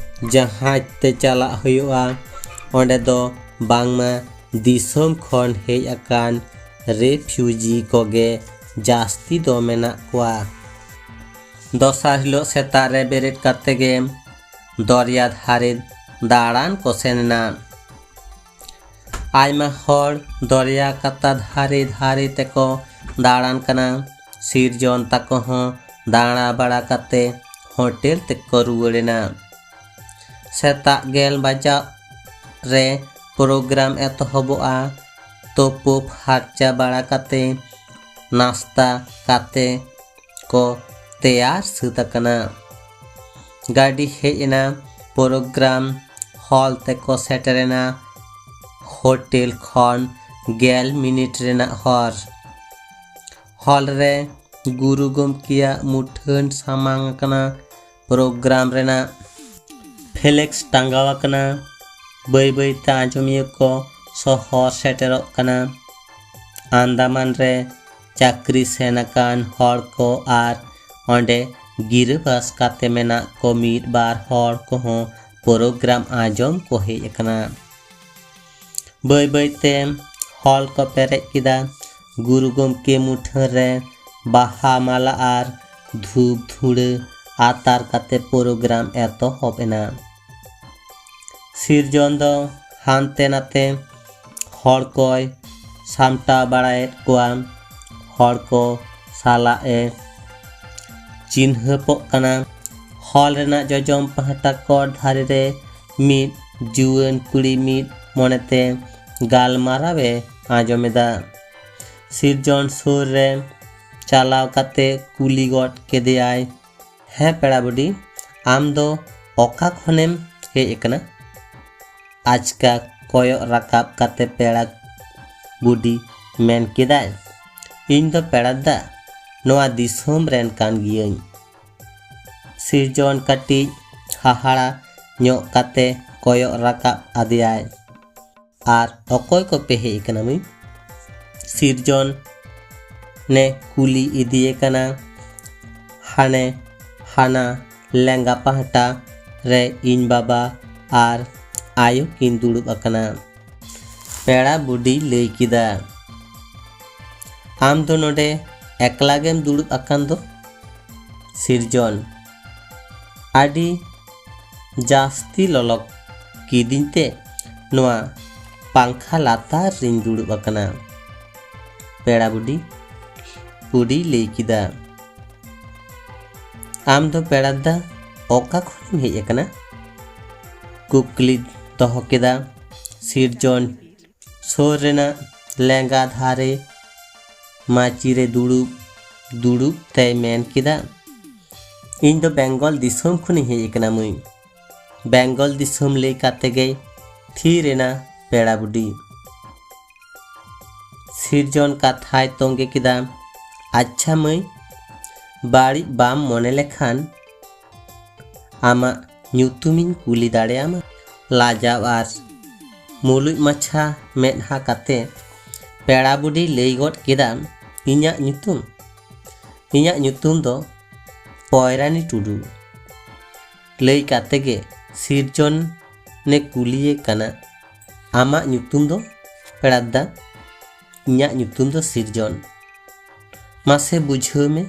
ᱡᱟᱦᱟᱡᱽ ᱛᱮ ᱪᱟᱞᱟᱜ ᱦᱩᱭᱩᱜᱼᱟ᱾ ᱚᱸᱰᱮ ᱫᱚ ᱵᱟᱝᱢᱟ ᱫᱤᱥᱚᱢ ᱠᱷᱚᱱ ᱦᱮᱡ ᱟᱠᱟᱱ ᱨᱮᱯᱷᱤᱭᱩᱡᱤ ᱠᱚᱜᱮ ᱡᱟᱹᱥᱛᱤ ᱫᱚ ᱢᱮᱱᱟᱜ ᱠᱚᱣᱟ᱾ ᱫᱚᱥᱟᱨ ᱦᱤᱞᱳᱜ ᱥᱮᱛᱟᱜ ᱨᱮ ᱵᱮᱨᱮᱫ ᱠᱟᱛᱮ ᱜᱮ ᱫᱚᱨᱭᱟ ᱫᱷᱟᱨᱮ ᱫᱟᱬᱟᱱ ᱠᱚ ᱥᱮᱱ ᱮᱱᱟ᱾ ᱟᱭᱢᱟ ᱦᱚᱲ ᱫᱚᱨᱭᱟ ᱠᱟᱛᱟ ᱫᱷᱟᱨᱮ ᱫᱷᱟᱨᱮ ᱛᱮᱠᱚ ᱫᱟᱬᱟᱱ ᱠᱟᱱᱟ᱾ ᱥᱤᱨᱡᱚᱱ ᱛᱟᱠᱚ ᱦᱚᱸ ᱫᱟᱬᱟ ᱵᱟᱲᱟ ᱠᱟᱛᱮ ᱦᱳᱴᱮᱞ ᱛᱮᱠᱚ ᱨᱩᱣᱟᱹᱲ ᱮᱱᱟ᱾ ᱥᱮᱛᱟᱜ ᱜᱮᱞ ᱵᱟᱡᱟᱜ ᱨᱮ ᱯᱨᱳᱜᱨᱟᱢ ᱮᱛᱚᱦᱚᱵᱚᱜᱼᱟ᱾ ᱛᱳᱯᱳ ᱯᱷᱟᱨᱪᱟ ᱵᱟᱲᱟ ᱠᱟᱛᱮ ᱱᱟᱥᱛᱟ ᱠᱟᱛᱮ ᱠᱚ ᱛᱮᱭᱟᱨ ᱥᱟᱹᱛ ᱟᱠᱟᱱᱟ᱾ ᱜᱟᱹᱰᱤ ᱦᱮᱡ ᱮᱱᱟ, ᱯᱨᱳᱜᱨᱟᱢ ᱦᱚᱞ ᱛᱮᱠᱚ ᱥᱮᱴᱮᱨᱮᱱᱟ᱾ ᱦᱳᱴᱮᱞ ᱠᱷᱚᱱ ᱜᱮᱞ ᱢᱤᱱᱤᱴ ᱨᱮᱱᱟᱜ ᱦᱚᱨ᱾ ᱦᱚᱞ ᱨᱮ ᱜᱩᱨᱩ ᱜᱚᱢᱠᱮᱭᱟᱜ ᱢᱩᱴᱷᱟᱹᱱ ᱥᱟᱢᱟᱝ ᱟᱠᱟᱱᱟ᱾ ᱯᱨᱳᱜᱨᱟᱢ ᱨᱮᱱᱟᱜ ᱯᱷᱞᱮᱠᱥ ᱴᱟᱸᱜᱟᱣ ᱟᱠᱟᱱᱟ᱾ ᱵᱟᱹᱭ ᱵᱟᱹᱭ ᱛᱮ ᱟᱸᱡᱚᱢᱤᱭᱟᱹ ᱠᱚ ᱥᱚᱦᱚᱨ ᱥᱮᱴᱮᱨᱚᱜ ᱠᱟᱱᱟ᱾ ᱟᱱᱫᱟᱢᱟᱱ ᱨᱮ ᱪᱟᱹᱠᱨᱤ ᱥᱮᱱ ᱟᱠᱟᱱ ᱦᱚᱲ ᱠᱚ ᱟᱨ ᱚᱸᱰᱮ ᱜᱤᱨᱟᱹᱵᱟᱥ ᱠᱟᱛᱮ ᱢᱮᱱᱟᱜ ᱠᱚ ᱢᱤᱫ ᱵᱟᱨ ᱦᱚᱲ ᱠᱚᱦᱚᱸ ᱯᱨᱳᱜᱨᱟᱢ ᱟᱸᱡᱚᱢ ᱠᱚ ᱦᱮᱡ ᱟᱠᱟᱱᱟ᱾ ᱵᱟᱹᱭ ᱵᱟᱹᱭ ᱛᱮ ᱦᱚᱞ ᱠᱚ ᱯᱮᱨᱮᱡ ᱠᱮᱫᱟ᱾ ᱜᱩᱨᱩ ᱜᱚᱢᱠᱮ ᱢᱩᱴᱷᱟᱹᱱ ᱨᱮ ᱵᱟᱦᱟ ᱢᱟᱞᱟ ᱟᱨ ᱫᱷᱩᱯ ᱫᱷᱩᱲᱟᱹ ᱟᱛᱟᱨ ᱠᱟᱛᱮ ᱯᱨᱳᱜᱨᱟᱢ ᱮᱛᱚᱦᱚᱵ ᱮᱱᱟ᱾ ᱥᱤᱨᱡᱚᱱ ᱫᱚ ᱦᱟᱱᱛᱮ ᱱᱟᱛᱮ ᱦᱚᱲ ᱠᱚᱭ ᱥᱟᱢᱴᱟᱣ ᱵᱟᱲᱟᱭᱮᱫ ᱠᱚᱣᱟ᱾ ᱦᱚᱲ ᱠᱚ ᱥᱟᱞᱟᱜ ᱮ ᱪᱤᱱᱦᱟᱹᱯᱚᱜ ᱠᱟᱱᱟ᱾ ᱦᱚᱞ ᱨᱮᱱᱟᱜ ᱡᱚᱡᱚᱢ ᱯᱟᱦᱴᱟ ᱠᱚᱲ ᱫᱷᱟᱨᱮ ᱨᱮ ᱢᱤᱫ ᱡᱩᱣᱟᱹᱱ ᱠᱩᱲᱤ ᱢᱤᱫ ᱢᱚᱱᱮᱛᱮ ᱜᱟᱞᱢᱟᱨᱟᱣ ᱮ ᱟᱸᱡᱚᱢ ᱮᱫᱟ᱾ ᱥᱤᱨᱡᱚᱱ ᱥᱩᱨ ᱨᱮ ᱪᱟᱞᱟᱣ ᱠᱟᱛᱮ ᱠᱩᱞᱤ ᱜᱚᱫ ᱠᱮᱫᱮᱭᱟᱭ, "ᱦᱮᱸ ᱯᱮᱲᱟ ᱵᱩᱰᱤ, ᱟᱢ ᱫᱚ ᱚᱠᱟ ᱠᱷᱚᱱᱮᱢ ᱦᱮᱡ ᱟᱠᱟᱱᱟ?" ᱟᱪᱠᱟ ᱠᱚᱭᱚᱜ ᱨᱟᱠᱟᱵ ᱠᱟᱛᱮ ᱯᱮᱲᱟ ᱵᱩᱰᱤ ᱢᱮᱱ ᱠᱮᱫᱟᱭ, "ᱤᱧ ᱫᱚ ᱯᱮᱲᱟ ᱫᱟ, ᱱᱚᱣᱟ ᱫᱤᱥᱚᱢ ᱨᱮᱱ ᱠᱟᱱ ᱜᱤᱭᱟᱹᱧ᱾" ᱥᱤᱨᱡᱚᱱ ᱠᱟᱹᱴᱤᱡ ᱦᱟᱦᱟᱲᱟ ᱧᱚᱜ ᱠᱟᱛᱮ ᱠᱚᱭᱚᱜ ᱨᱟᱠᱟᱵ ᱟᱫᱮᱭᱟᱭ᱾ "ᱟᱨ ᱚᱠᱚᱭ ᱠᱚᱯᱮ ᱦᱮᱡ ᱟᱠᱟᱱᱟ ᱢᱟᱹᱭ?" ᱥᱤᱨᱡᱚᱱ ᱱᱮ ᱠᱩᱞᱤ ᱤᱫᱤᱭᱮ ᱠᱟᱱᱟ᱾ "ᱦᱟᱱᱮ ᱦᱟᱱᱟ ᱞᱮᱸᱜᱟ ᱯᱟᱦᱴᱟ ᱨᱮ ᱤᱧ ᱵᱟᱵᱟ ᱟᱨ ᱟᱭᱳ ᱠᱤᱱ ᱫᱩᱲᱩᱵ ᱟᱠᱟᱱᱟ," ᱯᱮᱲᱟ ᱵᱩᱰᱤᱭ ᱞᱟᱹᱭ ᱠᱮᱫᱟ᱾ "ᱟᱢ ᱫᱚ ᱱᱚᱰᱮ ᱮᱠᱞᱟ ᱜᱮᱢ ᱫᱩᱲᱩᱵ ᱟᱠᱟᱱ ᱫᱚ?" ᱥᱤᱨᱡᱚᱱ, "ᱟᱹᱰᱤ ᱡᱟᱹᱥᱛᱤ ᱞᱚᱞᱚ ᱠᱤᱫᱤᱧ ᱛᱮ ᱱᱚᱣᱟ ᱯᱟᱝᱠᱷᱟ ᱞᱟᱛᱟᱨ ᱨᱤᱧ ᱫᱩᱲᱩᱵ ᱟᱠᱟᱱᱟ," ᱯᱮᱲᱟ ᱵᱩᱰᱤ ᱵᱩᱰᱤᱭ ᱞᱟᱹᱭ ᱠᱮᱫᱟ᱾ "ᱟᱢ ᱫᱚ ᱯᱮᱲᱟ ᱫᱟ ᱚᱠᱟ ᱠᱷᱚᱱᱮᱢ ᱦᱮᱡ ᱟᱠᱟᱱᱟ?" ᱠᱩᱠᱞᱤ ᱫᱚᱦᱚ ᱠᱮᱫᱟ᱾ ᱥᱤᱨᱡᱚᱱ ᱥᱩᱨ ᱨᱮᱱᱟᱜ ᱞᱮᱸᱜᱟ ᱫᱷᱟᱨᱮ ᱢᱟᱹᱪᱤ ᱨᱮ ᱫᱩᱲᱩᱵ ᱫᱩᱲᱩᱵ ᱛᱮᱭ ᱢᱮᱱ ᱠᱮᱫᱟ, "ᱤᱧ ᱫᱚ ᱵᱮᱝᱜᱚᱞ ᱫᱤᱥᱚᱢ ᱠᱷᱚᱱᱤᱧ ᱦᱮᱡ ᱟᱠᱟᱱᱟ ᱢᱟᱹᱭ᱾" ᱵᱮᱝᱜᱚᱞ ᱫᱤᱥᱚᱢ ᱞᱟᱹᱭ ᱠᱟᱛᱮ ᱜᱮᱭ ᱛᱷᱤᱨ ᱮᱱᱟ ᱯᱮᱲᱟ ᱵᱩᱰᱤ᱾ ᱥᱤᱨᱡᱚᱱ ᱠᱟᱛᱷᱟᱭ ᱛᱚᱸᱜᱮ ᱠᱮᱫᱟ, "ᱟᱪᱪᱷᱟ ᱢᱟᱹᱭ, ᱵᱟᱹᱲᱤᱡ ᱵᱟᱢ ᱢᱚᱱᱮ ᱞᱮᱠᱷᱟᱱ ᱟᱢᱟᱜ ᱧᱩᱛᱩᱢᱤᱧ ᱠᱩᱞᱤ ᱫᱟᱲᱮᱭᱟᱢᱟ?" ᱞᱟᱡᱟᱣ ᱟᱨ ᱢᱩᱞᱩᱡ ᱢᱟᱪᱷᱟ ᱢᱮᱫᱦᱟ ᱠᱟᱛᱮ ᱯᱮᱲᱟ ᱵᱩᱰᱤᱭ ᱞᱟᱹᱭ ᱜᱚᱫ ᱠᱮᱫᱟ, "ᱤᱧᱟᱜ ᱧᱩᱛᱩᱢ? ᱤᱧᱟᱜ ᱧᱩᱛᱩᱢ ᱫᱚ ᱯᱚᱭᱨᱟᱱᱤ ᱴᱩᱰᱩ᱾" ᱞᱟᱹᱭ ᱠᱟᱛᱮ ᱜᱮ ᱥᱤᱨᱡᱚᱱ ᱮ ᱠᱩᱞᱤᱭᱮ ᱠᱟᱱᱟ, "ᱟᱢᱟᱜ ᱧᱩᱛᱩᱢ ᱫᱚ ᱯᱮᱲᱟ ᱫᱟ?" "ᱤᱧᱟᱜ ᱧᱩᱛᱩᱢ ᱫᱚ ᱥᱤᱨᱡᱚᱱ᱾" "ᱢᱟᱥᱮ ᱵᱩᱡᱷᱟᱹᱣ ᱢᱮ,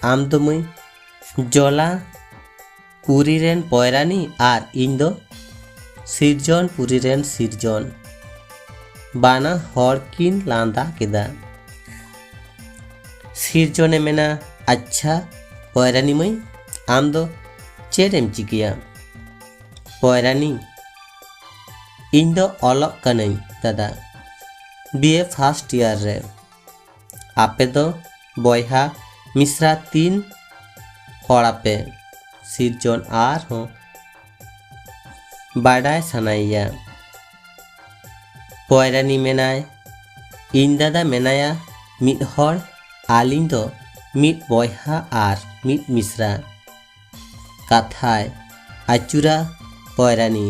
ᱟᱢ ᱫᱚ ᱢᱟᱹᱭ ᱡᱚᱞᱟ ᱯᱩᱨᱤ ᱨᱮᱱ ᱯᱚᱭᱨᱟᱱᱤ ᱟᱨ ᱤᱧ ᱫᱚ ᱥᱤᱨᱡᱚᱱ ᱯᱩᱨᱤ ᱨᱮᱱ ᱥᱤᱨᱡᱚᱱ᱾" ᱵᱟᱱᱟ ᱦᱚᱲ ᱠᱤᱱ ᱞᱟᱸᱫᱟ ᱠᱮᱫᱟ᱾ ᱥᱤᱨᱡᱚᱱᱮ ᱢᱮᱱᱟ, "ᱟᱪᱪᱷᱟ, ᱯᱚᱭᱨᱟᱱᱤ ᱢᱟᱹᱭ, ᱟᱢ ᱫᱚ ᱪᱮᱫ ᱮᱢ ᱪᱤᱠᱟᱹᱭᱟ? ᱯᱚᱭᱨᱟᱱᱤ, ᱤᱧ ᱫᱚ ᱚᱞᱚᱜ ᱠᱟᱹᱱᱟᱹᱧ ᱫᱟᱫᱟ, ᱵᱤ ᱮ first year ᱨᱮ᱾ ᱟᱯᱮ ᱫᱚ ᱵᱚᱭᱦᱟ ᱢᱤᱥᱨᱟ ᱛᱤᱱ ᱦᱚᱲ ᱟᱯᱮ? ᱥᱤᱨᱡᱚᱱ ᱟᱨᱦᱚᱸ ᱵᱟᱰᱟᱭ ᱥᱟᱱᱟᱭᱮᱭᱟ᱾ ᱯᱚᱭᱨᱟᱱᱤ ᱢᱮᱱᱟᱭ, ᱤᱧ ᱫᱟᱫᱟ ᱢᱮᱱᱟᱭᱟ ᱢᱤᱫ ᱦᱚᱲ, ᱟᱹᱞᱤᱧ ᱫᱚ ᱢᱤᱫ ᱵᱚᱭᱦᱟ ᱟᱨ ᱢᱤᱫ ᱢᱤᱥᱨᱟ᱾ ᱠᱟᱛᱷᱟᱭ ᱟᱹᱪᱩᱨᱟ ᱯᱚᱭᱨᱟᱱᱤ,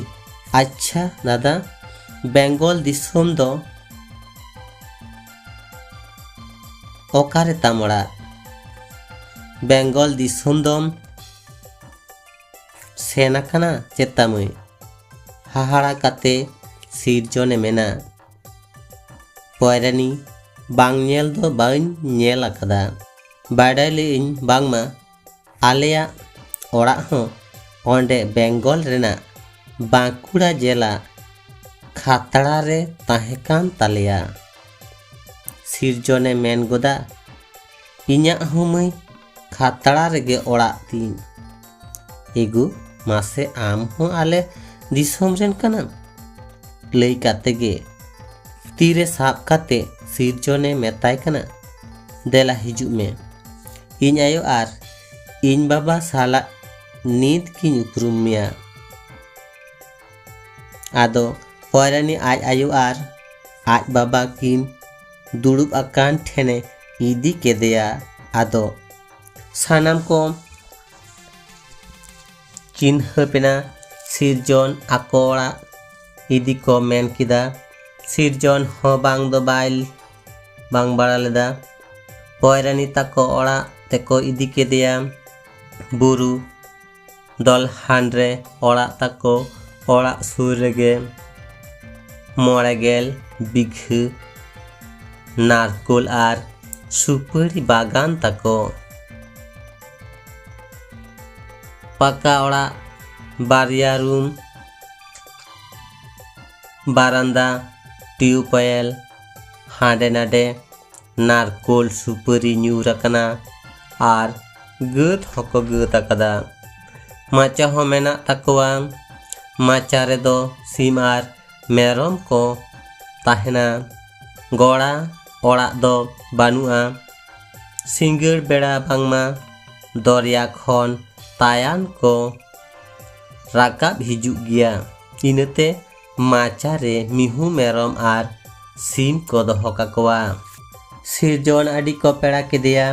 ᱟᱪᱪᱷᱟ ᱫᱟᱫᱟ, ᱵᱮᱝᱜᱚᱞ ᱫᱤᱥᱚᱢ ᱫᱚ ᱚᱠᱟᱨᱮ ᱛᱟᱢ ᱚᱲᱟᱜ? ᱵᱮᱝᱜᱚᱞ ᱫᱤᱥᱚᱢ ᱫᱚᱢ ᱥᱮᱱ ᱟᱠᱟᱱᱟ ᱪᱮᱛᱟ ᱢᱟᱹᱭ? ᱦᱟᱦᱟᱲᱟ ᱠᱟᱛᱮ ᱥᱤᱨᱡᱚᱱᱮ ᱢᱮᱱᱟ, ᱯᱚᱭᱨᱟᱱᱤ, ᱵᱟᱝ ᱧᱮᱞ ᱫᱚ ᱵᱟᱹᱧ ᱧᱮᱞ ᱟᱠᱟᱫᱟ᱾ ᱵᱟᱰᱟᱭ ᱞᱮᱜ ᱟᱹᱧ ᱵᱟᱝᱢᱟ ᱟᱞᱮᱭᱟᱜ ᱚᱲᱟᱜ ᱦᱚᱸ ᱚᱸᱰᱮ ᱵᱮᱝᱜᱚᱞ ᱨᱮᱱᱟᱜ ᱵᱟᱸᱠᱩᱲᱟ ᱡᱮᱞᱟ ᱠᱷᱟᱛᱲᱟ ᱨᱮ ᱛᱟᱦᱮᱸ ᱠᱟᱱ ᱛᱟᱞᱮᱭᱟ᱾ ᱥᱤᱨᱡᱚᱱᱮ ᱢᱮᱱ ᱜᱚᱫᱟ, ᱤᱧᱟᱹᱜ ᱦᱚᱸ ᱢᱟᱹᱭ ᱠᱷᱟᱛᱲᱟ ᱨᱮᱜᱮ ᱚᱲᱟᱜ ᱛᱤᱧ᱾ ᱮᱜᱳ, ᱢᱟᱥᱮ ᱟᱢ ᱦᱚᱸ ᱟᱞᱮ ᱫᱤᱥᱚᱢ ᱨᱮᱱ ᱠᱟᱱᱟᱢ᱾ ᱞᱟᱹᱭ ᱠᱟᱛᱮ ᱜᱮ ᱛᱤᱨᱮ ᱥᱟᱵ ᱠᱟᱛᱮ ᱥᱤᱨᱡᱚᱱᱮ ᱢᱮᱛᱟᱭ ᱠᱟᱱᱟ, ᱫᱮᱞᱟ ᱦᱤᱡᱩᱜ ᱢᱮ, ᱤᱧ ᱟᱭᱳ ᱟᱨ ᱤᱧ ᱵᱟᱵᱟ ᱥᱟᱞᱟᱜ ᱱᱤᱛ ᱜᱤᱧ ᱩᱯᱨᱩᱢ ᱢᱮᱭᱟ᱾ ᱟᱫᱚ ᱯᱚᱭᱨᱟᱱᱤ ᱟᱡ ᱟᱭᱳ ᱟᱨ ᱟᱡ ᱵᱟᱵᱟ ᱠᱤᱱ ᱫᱩᱲᱩᱵ ᱟᱠᱟᱱ ᱴᱷᱮᱱᱮ ᱤᱫᱤ ᱠᱮᱫᱮᱭᱟ᱾ ᱟᱫᱚ ᱥᱟᱱᱟᱢ ᱠᱚ ᱪᱤᱱᱦᱟᱹᱯ ᱮᱱᱟ᱾ ᱥᱤᱨᱡᱚᱱ ᱟᱠᱚ ᱚᱲᱟᱜ ᱤᱫᱤ ᱠᱚ ᱢᱮᱱ ᱠᱮᱫᱟ᱾ ᱥᱤᱨᱡᱚᱱ ᱦᱚᱸ ᱵᱟᱝ ᱫᱚ ᱵᱟᱭ ᱵᱟᱝ ᱵᱟᱲᱟ ᱞᱮᱫᱟ᱾ ᱯᱚᱭᱨᱟᱱᱤ ᱛᱟᱠᱚ ᱚᱲᱟᱜ ᱛᱮᱠᱚ ᱤᱫᱤ ᱠᱮᱫᱮᱭᱟ᱾ ᱵᱩᱨᱩ ᱫᱚᱞᱦᱟᱱ ᱨᱮ ᱚᱲᱟᱜ ᱛᱟᱠᱚ᱾ ᱚᱲᱟᱜ ᱥᱩᱨ ᱨᱮᱜᱮ ᱢᱚᱬᱮ ᱜᱮᱞ ᱵᱤᱜᱷᱟᱹ ᱱᱟᱨᱠᱳᱞ ᱟᱨ ᱥᱩᱯᱟᱹᱨᱤ ᱵᱟᱜᱟᱱ ᱛᱟᱠᱚ᱾ ᱯᱟᱠᱟ ᱚᱲᱟᱜ, ᱵᱟᱨᱭᱟ ᱨᱩᱢ, ᱵᱟᱨᱟᱱᱫᱟ, ᱴᱤᱭᱩᱵᱽᱣᱮᱞ, ᱦᱟᱸᱰᱮ ᱱᱟᱰᱮ ᱱᱟᱨᱠᱳᱞ ᱥᱩᱯᱟᱹᱨᱤ ᱧᱩᱨ ᱟᱠᱟᱱᱟ ᱟᱨ ᱜᱟᱹᱫ ᱦᱚᱸᱠᱚ ᱜᱟᱹᱫ ᱟᱠᱟᱫᱟ᱾ ᱢᱟᱪᱟ ᱦᱚᱸ ᱢᱮᱱᱟᱜ ᱛᱟᱠᱚᱣᱟ᱾ ᱢᱟᱪᱟ ᱨᱮᱫᱚ ᱥᱤᱢ ᱟᱨ ᱢᱮᱨᱚᱢ ᱠᱚ ᱛᱟᱦᱮᱱᱟ᱾ ᱜᱚᱲᱟ ᱚᱲᱟᱜ ᱫᱚ ᱵᱟᱹᱱᱩᱜᱼᱟ᱾ ᱥᱤᱸᱜᱟᱹᱲ ᱵᱮᱲᱟ ᱵᱟᱝᱢᱟ ᱫᱚᱨᱭᱟ ᱠᱷᱚᱱ ᱛᱟᱭᱟᱱ ᱠᱚ ᱨᱟᱠᱟᱵ ᱦᱤᱡᱩᱜ ᱜᱮᱭᱟ᱾ ᱤᱱᱟᱹᱛᱮ ᱢᱟᱪᱟ ᱨᱮ ᱢᱤᱦᱩ ᱢᱮᱨᱚᱢ ᱟᱨ ᱥᱤᱢ ᱠᱚ ᱫᱚᱦᱚ ᱠᱟᱠᱚᱣᱟ᱾ ᱥᱤᱨᱡᱚᱱ ᱟᱹᱰᱤ ᱠᱚ ᱯᱮᱲᱟ ᱠᱮᱫᱮᱭᱟ᱾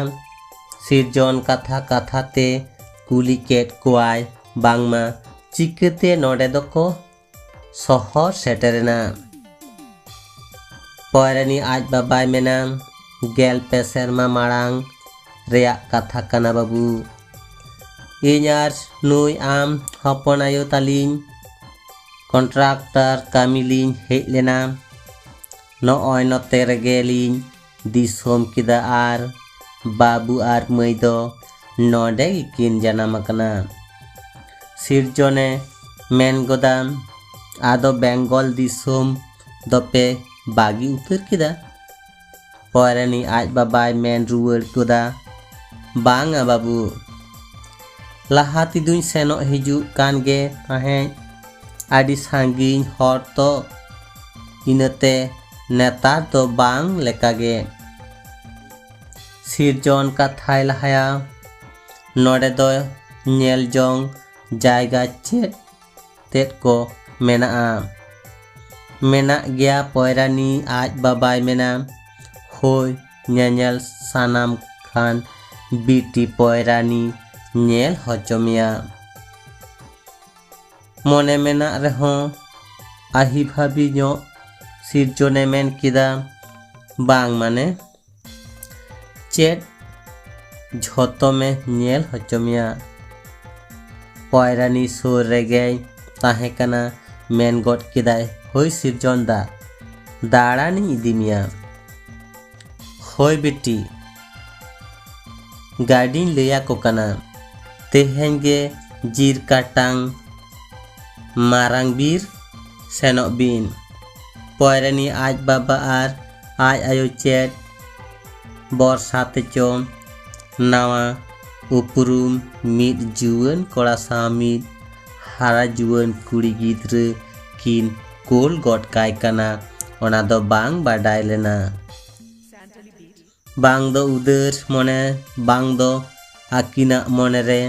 ᱥᱤᱨᱡᱚᱱ ᱠᱟᱛᱷᱟ ᱠᱟᱛᱷᱟ ᱛᱮ ᱠᱩᱞᱤ ᱠᱮᱫ ᱠᱚᱣᱟᱭ, ᱵᱟᱝᱢᱟ ᱪᱤᱠᱟᱹᱛᱮ ᱱᱚᱰᱮ ᱫᱚᱠᱚ ᱥᱚᱦᱚᱨ ᱥᱮᱴᱮᱨᱮᱱᱟ? ᱯᱚᱭᱨᱟᱱᱤ ᱟᱡ ᱵᱟᱵᱟᱭ ᱢᱮᱱᱟ, ᱜᱮᱞ ᱯᱮ ᱥᱮᱨᱢᱟ ᱢᱟᱲᱟᱝ ᱨᱮᱭᱟᱜ ᱠᱟᱛᱷᱟ ᱠᱟᱱᱟ ᱵᱟᱹᱵᱩ᱾ ᱤᱧ ᱟᱨ ᱱᱩᱭ ᱟᱢ ᱦᱚᱯᱚᱱ ᱟᱭᱳ ᱛᱟᱞᱤᱧ ᱠᱚᱱᱴᱨᱟᱠᱴᱟᱨ ᱠᱟᱹᱢᱤ ᱞᱤᱧ ᱦᱮᱡ ᱞᱮᱱᱟ᱾ ᱱᱚᱜᱼᱚᱭ ᱱᱚᱛᱮ ᱨᱮᱜᱮ ᱞᱤᱧ ᱫᱤᱥᱚᱢ ᱠᱮᱫᱟ ᱟᱨ ᱵᱟᱹᱵᱩ ᱟᱨ ᱢᱟᱹᱭ ᱫᱚ ᱱᱚᱰᱮ ᱜᱮᱠᱤᱱ ᱡᱟᱱᱟᱢ ᱟᱠᱟᱱᱟ᱾ ᱥᱤᱨᱡᱚᱱᱮ ᱢᱮᱱ ᱜᱚᱫᱟ, ᱟᱫᱚ ᱵᱮᱝᱜᱚᱞ ᱫᱤᱥᱚᱢ ᱫᱚᱯᱮ ᱵᱟᱹᱜᱤ ᱩᱛᱟᱹᱨ ᱠᱮᱫᱟ? ᱯᱚᱭᱨᱟᱱᱤ ᱟᱡ ᱵᱟᱵᱟᱭ ᱢᱮᱱ ᱨᱩᱣᱟᱹᱲ ᱜᱚᱫᱟ, ᱵᱟᱝᱟ ᱵᱟᱹᱵᱩ, ᱞᱟᱦᱟ ᱛᱮᱫᱚᱧ ᱥᱮᱱᱚᱜ ᱦᱤᱡᱩᱜ ᱠᱟᱱ ᱜᱮ ᱛᱟᱦᱮᱸᱫ᱾ ᱟᱹᱰᱤ ᱥᱟᱺᱜᱤᱧ ᱦᱚᱨ ᱛᱚ, ᱤᱱᱟᱹᱛᱮ ᱱᱮᱛᱟᱨ ᱫᱚ ᱵᱟᱝ ᱞᱮᱠᱟᱜᱮ᱾ ᱥᱤᱨᱡᱚᱱ ᱠᱟᱛᱷᱟᱭ ᱞᱟᱦᱟᱭᱟ, ᱱᱚᱰᱮ ᱫᱚ ᱧᱮᱞ ᱡᱚᱝ ᱡᱟᱭᱜᱟ ᱪᱮᱫ ᱛᱮᱫ ᱠᱚ ᱢᱮᱱᱟᱜᱼᱟ? ᱢᱮᱱᱟᱜ ᱜᱮᱭᱟ, ᱯᱚᱭᱨᱟᱱᱤ ᱟᱡ ᱵᱟᱵᱟᱭ ᱢᱮᱱᱟ, ᱦᱳᱭ, ᱧᱮᱧᱮᱞ ᱥᱟᱱᱟᱢ ᱠᱷᱟᱱ ᱵᱤᱴᱤ ᱯᱚᱭᱨᱟᱱᱤ ᱧᱮᱞ ᱦᱚᱪᱚ ᱢᱮᱭᱟ᱾ ᱢᱚᱱᱮ ᱢᱮᱱᱟᱜ ᱨᱮᱦᱚᱸ ᱟᱹᱦᱤᱵᱷᱟᱹᱵᱤ ᱧᱚᱜ ᱥᱤᱨᱡᱚᱱᱮ ᱢᱮᱱ ᱠᱮᱫᱟ, ᱵᱟᱝ ᱢᱟᱱᱮ, ᱪᱮᱫ ᱡᱷᱚᱛᱚᱢᱮ ᱧᱮᱞ ᱦᱚᱪᱚ ᱢᱮᱭᱟ? ᱯᱚᱭᱨᱟᱱᱤ ᱥᱩᱨ ᱨᱮᱜᱮᱭ ᱛᱟᱦᱮᱸ ᱠᱟᱱᱟ, ᱢᱮᱱ ᱜᱚᱫ ᱠᱮᱫᱟᱭ, ᱦᱳᱭ ᱥᱤᱨᱡᱚᱱ ᱫᱟ, ᱫᱟᱬᱟᱱᱤᱧ ᱤᱫᱤ ᱢᱮᱭᱟ᱾ ᱦᱳᱭ ᱵᱤᱴᱤ, ᱜᱟᱹᱰᱤᱧ ᱞᱟᱹᱭ ᱟᱠᱚ ᱠᱟᱱᱟ, ᱛᱮᱦᱮᱧ ᱜᱮ ᱡᱤᱨ ᱠᱟᱴᱟᱝ ᱢᱟᱨᱟᱝ ᱵᱤᱨ ᱥᱮᱱᱚᱜ ᱵᱤᱱ᱾ ᱯᱚᱭᱨᱟᱱᱤ ᱟᱡ ᱵᱟᱵᱟ ᱟᱨ ᱟᱡ ᱟᱭᱳ ᱪᱮᱫ ᱵᱚᱨᱥᱟ ᱛᱮᱪᱚ ᱱᱟᱣᱟ ᱩᱯᱨᱩᱢ ᱢᱤᱫ ᱡᱩᱣᱟᱹᱱ ᱠᱚᱲᱟ ᱥᱟᱶ ᱢᱤᱫ ᱦᱟᱨᱟ ᱡᱩᱣᱟᱹᱱ ᱠᱩᱲᱤ ᱜᱤᱫᱽᱨᱟᱹ ᱠᱤᱱ ᱠᱳᱞ ᱜᱚᱫ ᱠᱟᱭ ᱠᱟᱱᱟ, ᱚᱱᱟ ᱫᱚ ᱵᱟᱝ ᱵᱟᱰᱟᱭ ᱞᱮᱱᱟ᱾ ᱵᱟᱝ ᱫᱚ ᱩᱫᱟᱹᱨ ᱢᱚᱱᱮ, ᱵᱟᱝ ᱫᱚ ᱟᱹᱠᱤᱱᱟᱜ ᱢᱚᱱᱮ ᱨᱮ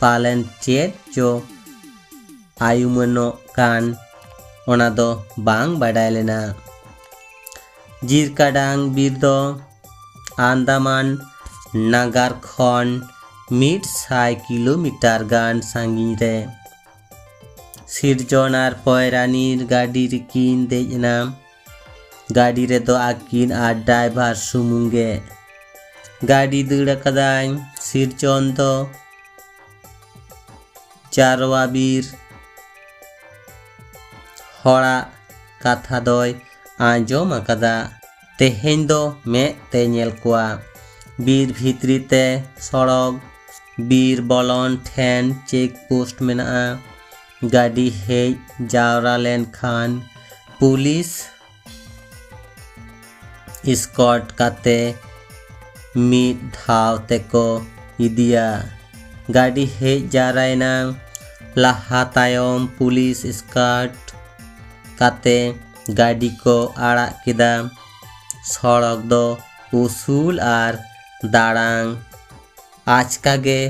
ᱯᱟᱞᱮᱱ ᱪᱮᱫ ᱪᱚ ᱟᱭᱩᱢᱟᱹᱱᱚᱜ ᱠᱟᱱ, ᱚᱱᱟ ᱫᱚ ᱵᱟᱝ ᱵᱟᱰᱟᱭ ᱞᱮᱱᱟ᱾ ᱡᱤᱨᱠᱟᱰᱟᱝ ᱵᱤᱨ ᱫᱚ ᱟᱱᱫᱟᱢᱟᱱ ᱱᱟᱜᱟᱨ ᱠᱷᱚᱱ ᱢᱤᱫ ᱥᱟᱭ ᱠᱤᱞᱳᱢᱤᱴᱟᱨ ᱜᱟᱱ ᱥᱟᱺᱜᱤᱧ ᱨᱮ᱾ ᱥᱤᱨᱡᱚᱱ ᱟᱨ ᱯᱚᱭᱨᱟᱱᱤ ᱜᱟᱹᱰᱤ ᱨᱮᱠᱤᱱ ᱫᱮᱡ ᱮᱱᱟ᱾ ᱜᱟᱹᱰᱤ ᱨᱮᱫᱚ ᱟᱹᱠᱤᱱ ᱟᱨ ᱰᱨᱟᱭᱵᱷᱟᱨ ᱥᱩᱢᱩᱝ ᱜᱮ᱾ ᱜᱟᱹᱰᱤ ᱫᱟᱹᱲ ᱟᱠᱟᱫᱟᱭ᱾ ᱥᱤᱨᱡᱚᱱ ᱫᱚ ᱡᱟᱨᱣᱟ ᱵᱤᱨ ᱦᱚᱲᱟᱜ ᱠᱟᱛᱷᱟ ᱫᱚᱭ ᱟᱸᱡᱚᱢ ᱟᱠᱟᱫᱟ᱾ ᱛᱮᱦᱮᱧ ᱫᱚ ᱢᱮᱫ ᱛᱮ ᱧᱮᱞ ᱠᱚᱣᱟ᱾ ᱵᱤᱨ ᱵᱷᱤᱛᱨᱤ ᱛᱮ ᱥᱚᱲᱚᱠ, ᱵᱤᱨ ᱵᱚᱞᱚᱱ ᱴᱷᱮᱱ ᱪᱮᱠ ᱯᱳᱥᱴ ᱢᱮᱱᱟᱜᱼᱟ᱾ ᱜᱟᱹᱰᱤ ᱦᱮᱡ ᱡᱟᱣᱨᱟ ᱞᱮᱱᱠᱷᱟᱱ ᱯᱩᱞᱤᱥ ᱮᱥᱠᱚᱨᱴ ᱠᱟᱛᱮ ᱢᱤᱫ ᱫᱷᱟᱣ ᱛᱮᱠᱚ ᱤᱫᱤᱭᱟ᱾ ᱜᱟᱹᱰᱤ ᱦᱮᱡ ᱡᱟᱣᱨᱟᱭᱮᱱᱟ᱾ ᱞᱟᱦᱟ ᱛᱟᱭᱚᱢ ᱯᱩᱞᱤᱥ ᱮᱥᱠᱚᱨᱴ ᱠᱟᱛᱮ ᱜᱟᱹᱰᱤ ᱠᱚ ᱟᱲᱟᱜ ᱠᱮᱫᱟ᱾ ᱥᱚᱲᱚᱠ ᱫᱚ ᱩᱥᱩᱞ ᱟᱨ ᱫᱟᱲᱟᱝ᱾ ᱟᱪᱠᱟ ᱜᱮ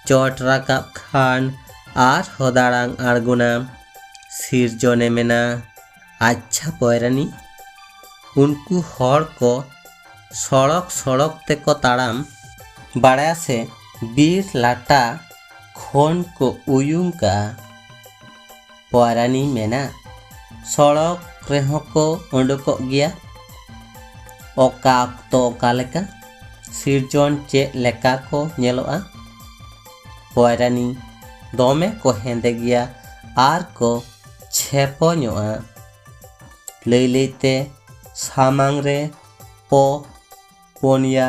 ᱪᱚᱴ ᱨᱟᱠᱟᱵ ᱠᱷᱟᱱ ᱟᱨᱦᱚᱸ ᱫᱟᱲᱟᱝ ᱟᱬᱜᱚᱱᱟ᱾ ᱥᱤᱨᱡᱚᱱᱮ ᱢᱮᱱᱟ, "ᱟᱪᱪᱷᱟ ᱯᱚᱭᱨᱟᱱᱤ, ᱩᱱᱠᱩ ᱦᱚᱲ ᱠᱚ ᱥᱚᱲᱚᱠ ᱥᱚᱲᱚᱠ ᱛᱮᱠᱚ ᱛᱟᱲᱟᱢ ᱵᱟᱲᱟᱭᱟ ᱥᱮ ᱵᱤᱨ ᱞᱟᱴᱟ ᱠᱷᱚᱱ ᱠᱚ ᱩᱭᱩᱝ ᱠᱟᱜᱼᱟ?" ᱯᱚᱭᱨᱟᱱᱤ ᱢᱮᱱᱟ, "ᱥᱚᱲᱚᱠ ᱨᱮᱦᱚᱸ ᱠᱚ ᱩᱰᱩᱠᱚᱜ ᱜᱮᱭᱟ᱾ ᱚᱠᱟ ᱚᱠᱛᱚ ᱚᱠᱟ ᱞᱮᱠᱟ, ᱥᱤᱨᱡᱚᱱ ᱪᱮᱫ ᱞᱮᱠᱟ ᱠᱚ ᱧᱮᱞᱚᱜᱼᱟ?" ᱯᱚᱭᱨᱟᱱᱤ, "ᱫᱚᱢᱮ ᱠᱚ ᱦᱮᱸᱫᱮ ᱜᱮᱭᱟ ᱟᱨ ᱠᱚ ᱪᱷᱮᱯᱚᱧᱚᱜᱼᱟ᱾" ᱞᱟᱹᱭ ᱞᱟᱹᱭᱛᱮ ᱥᱟᱢᱟᱝ ᱨᱮ ᱯᱚ ᱯᱩᱱᱭᱟ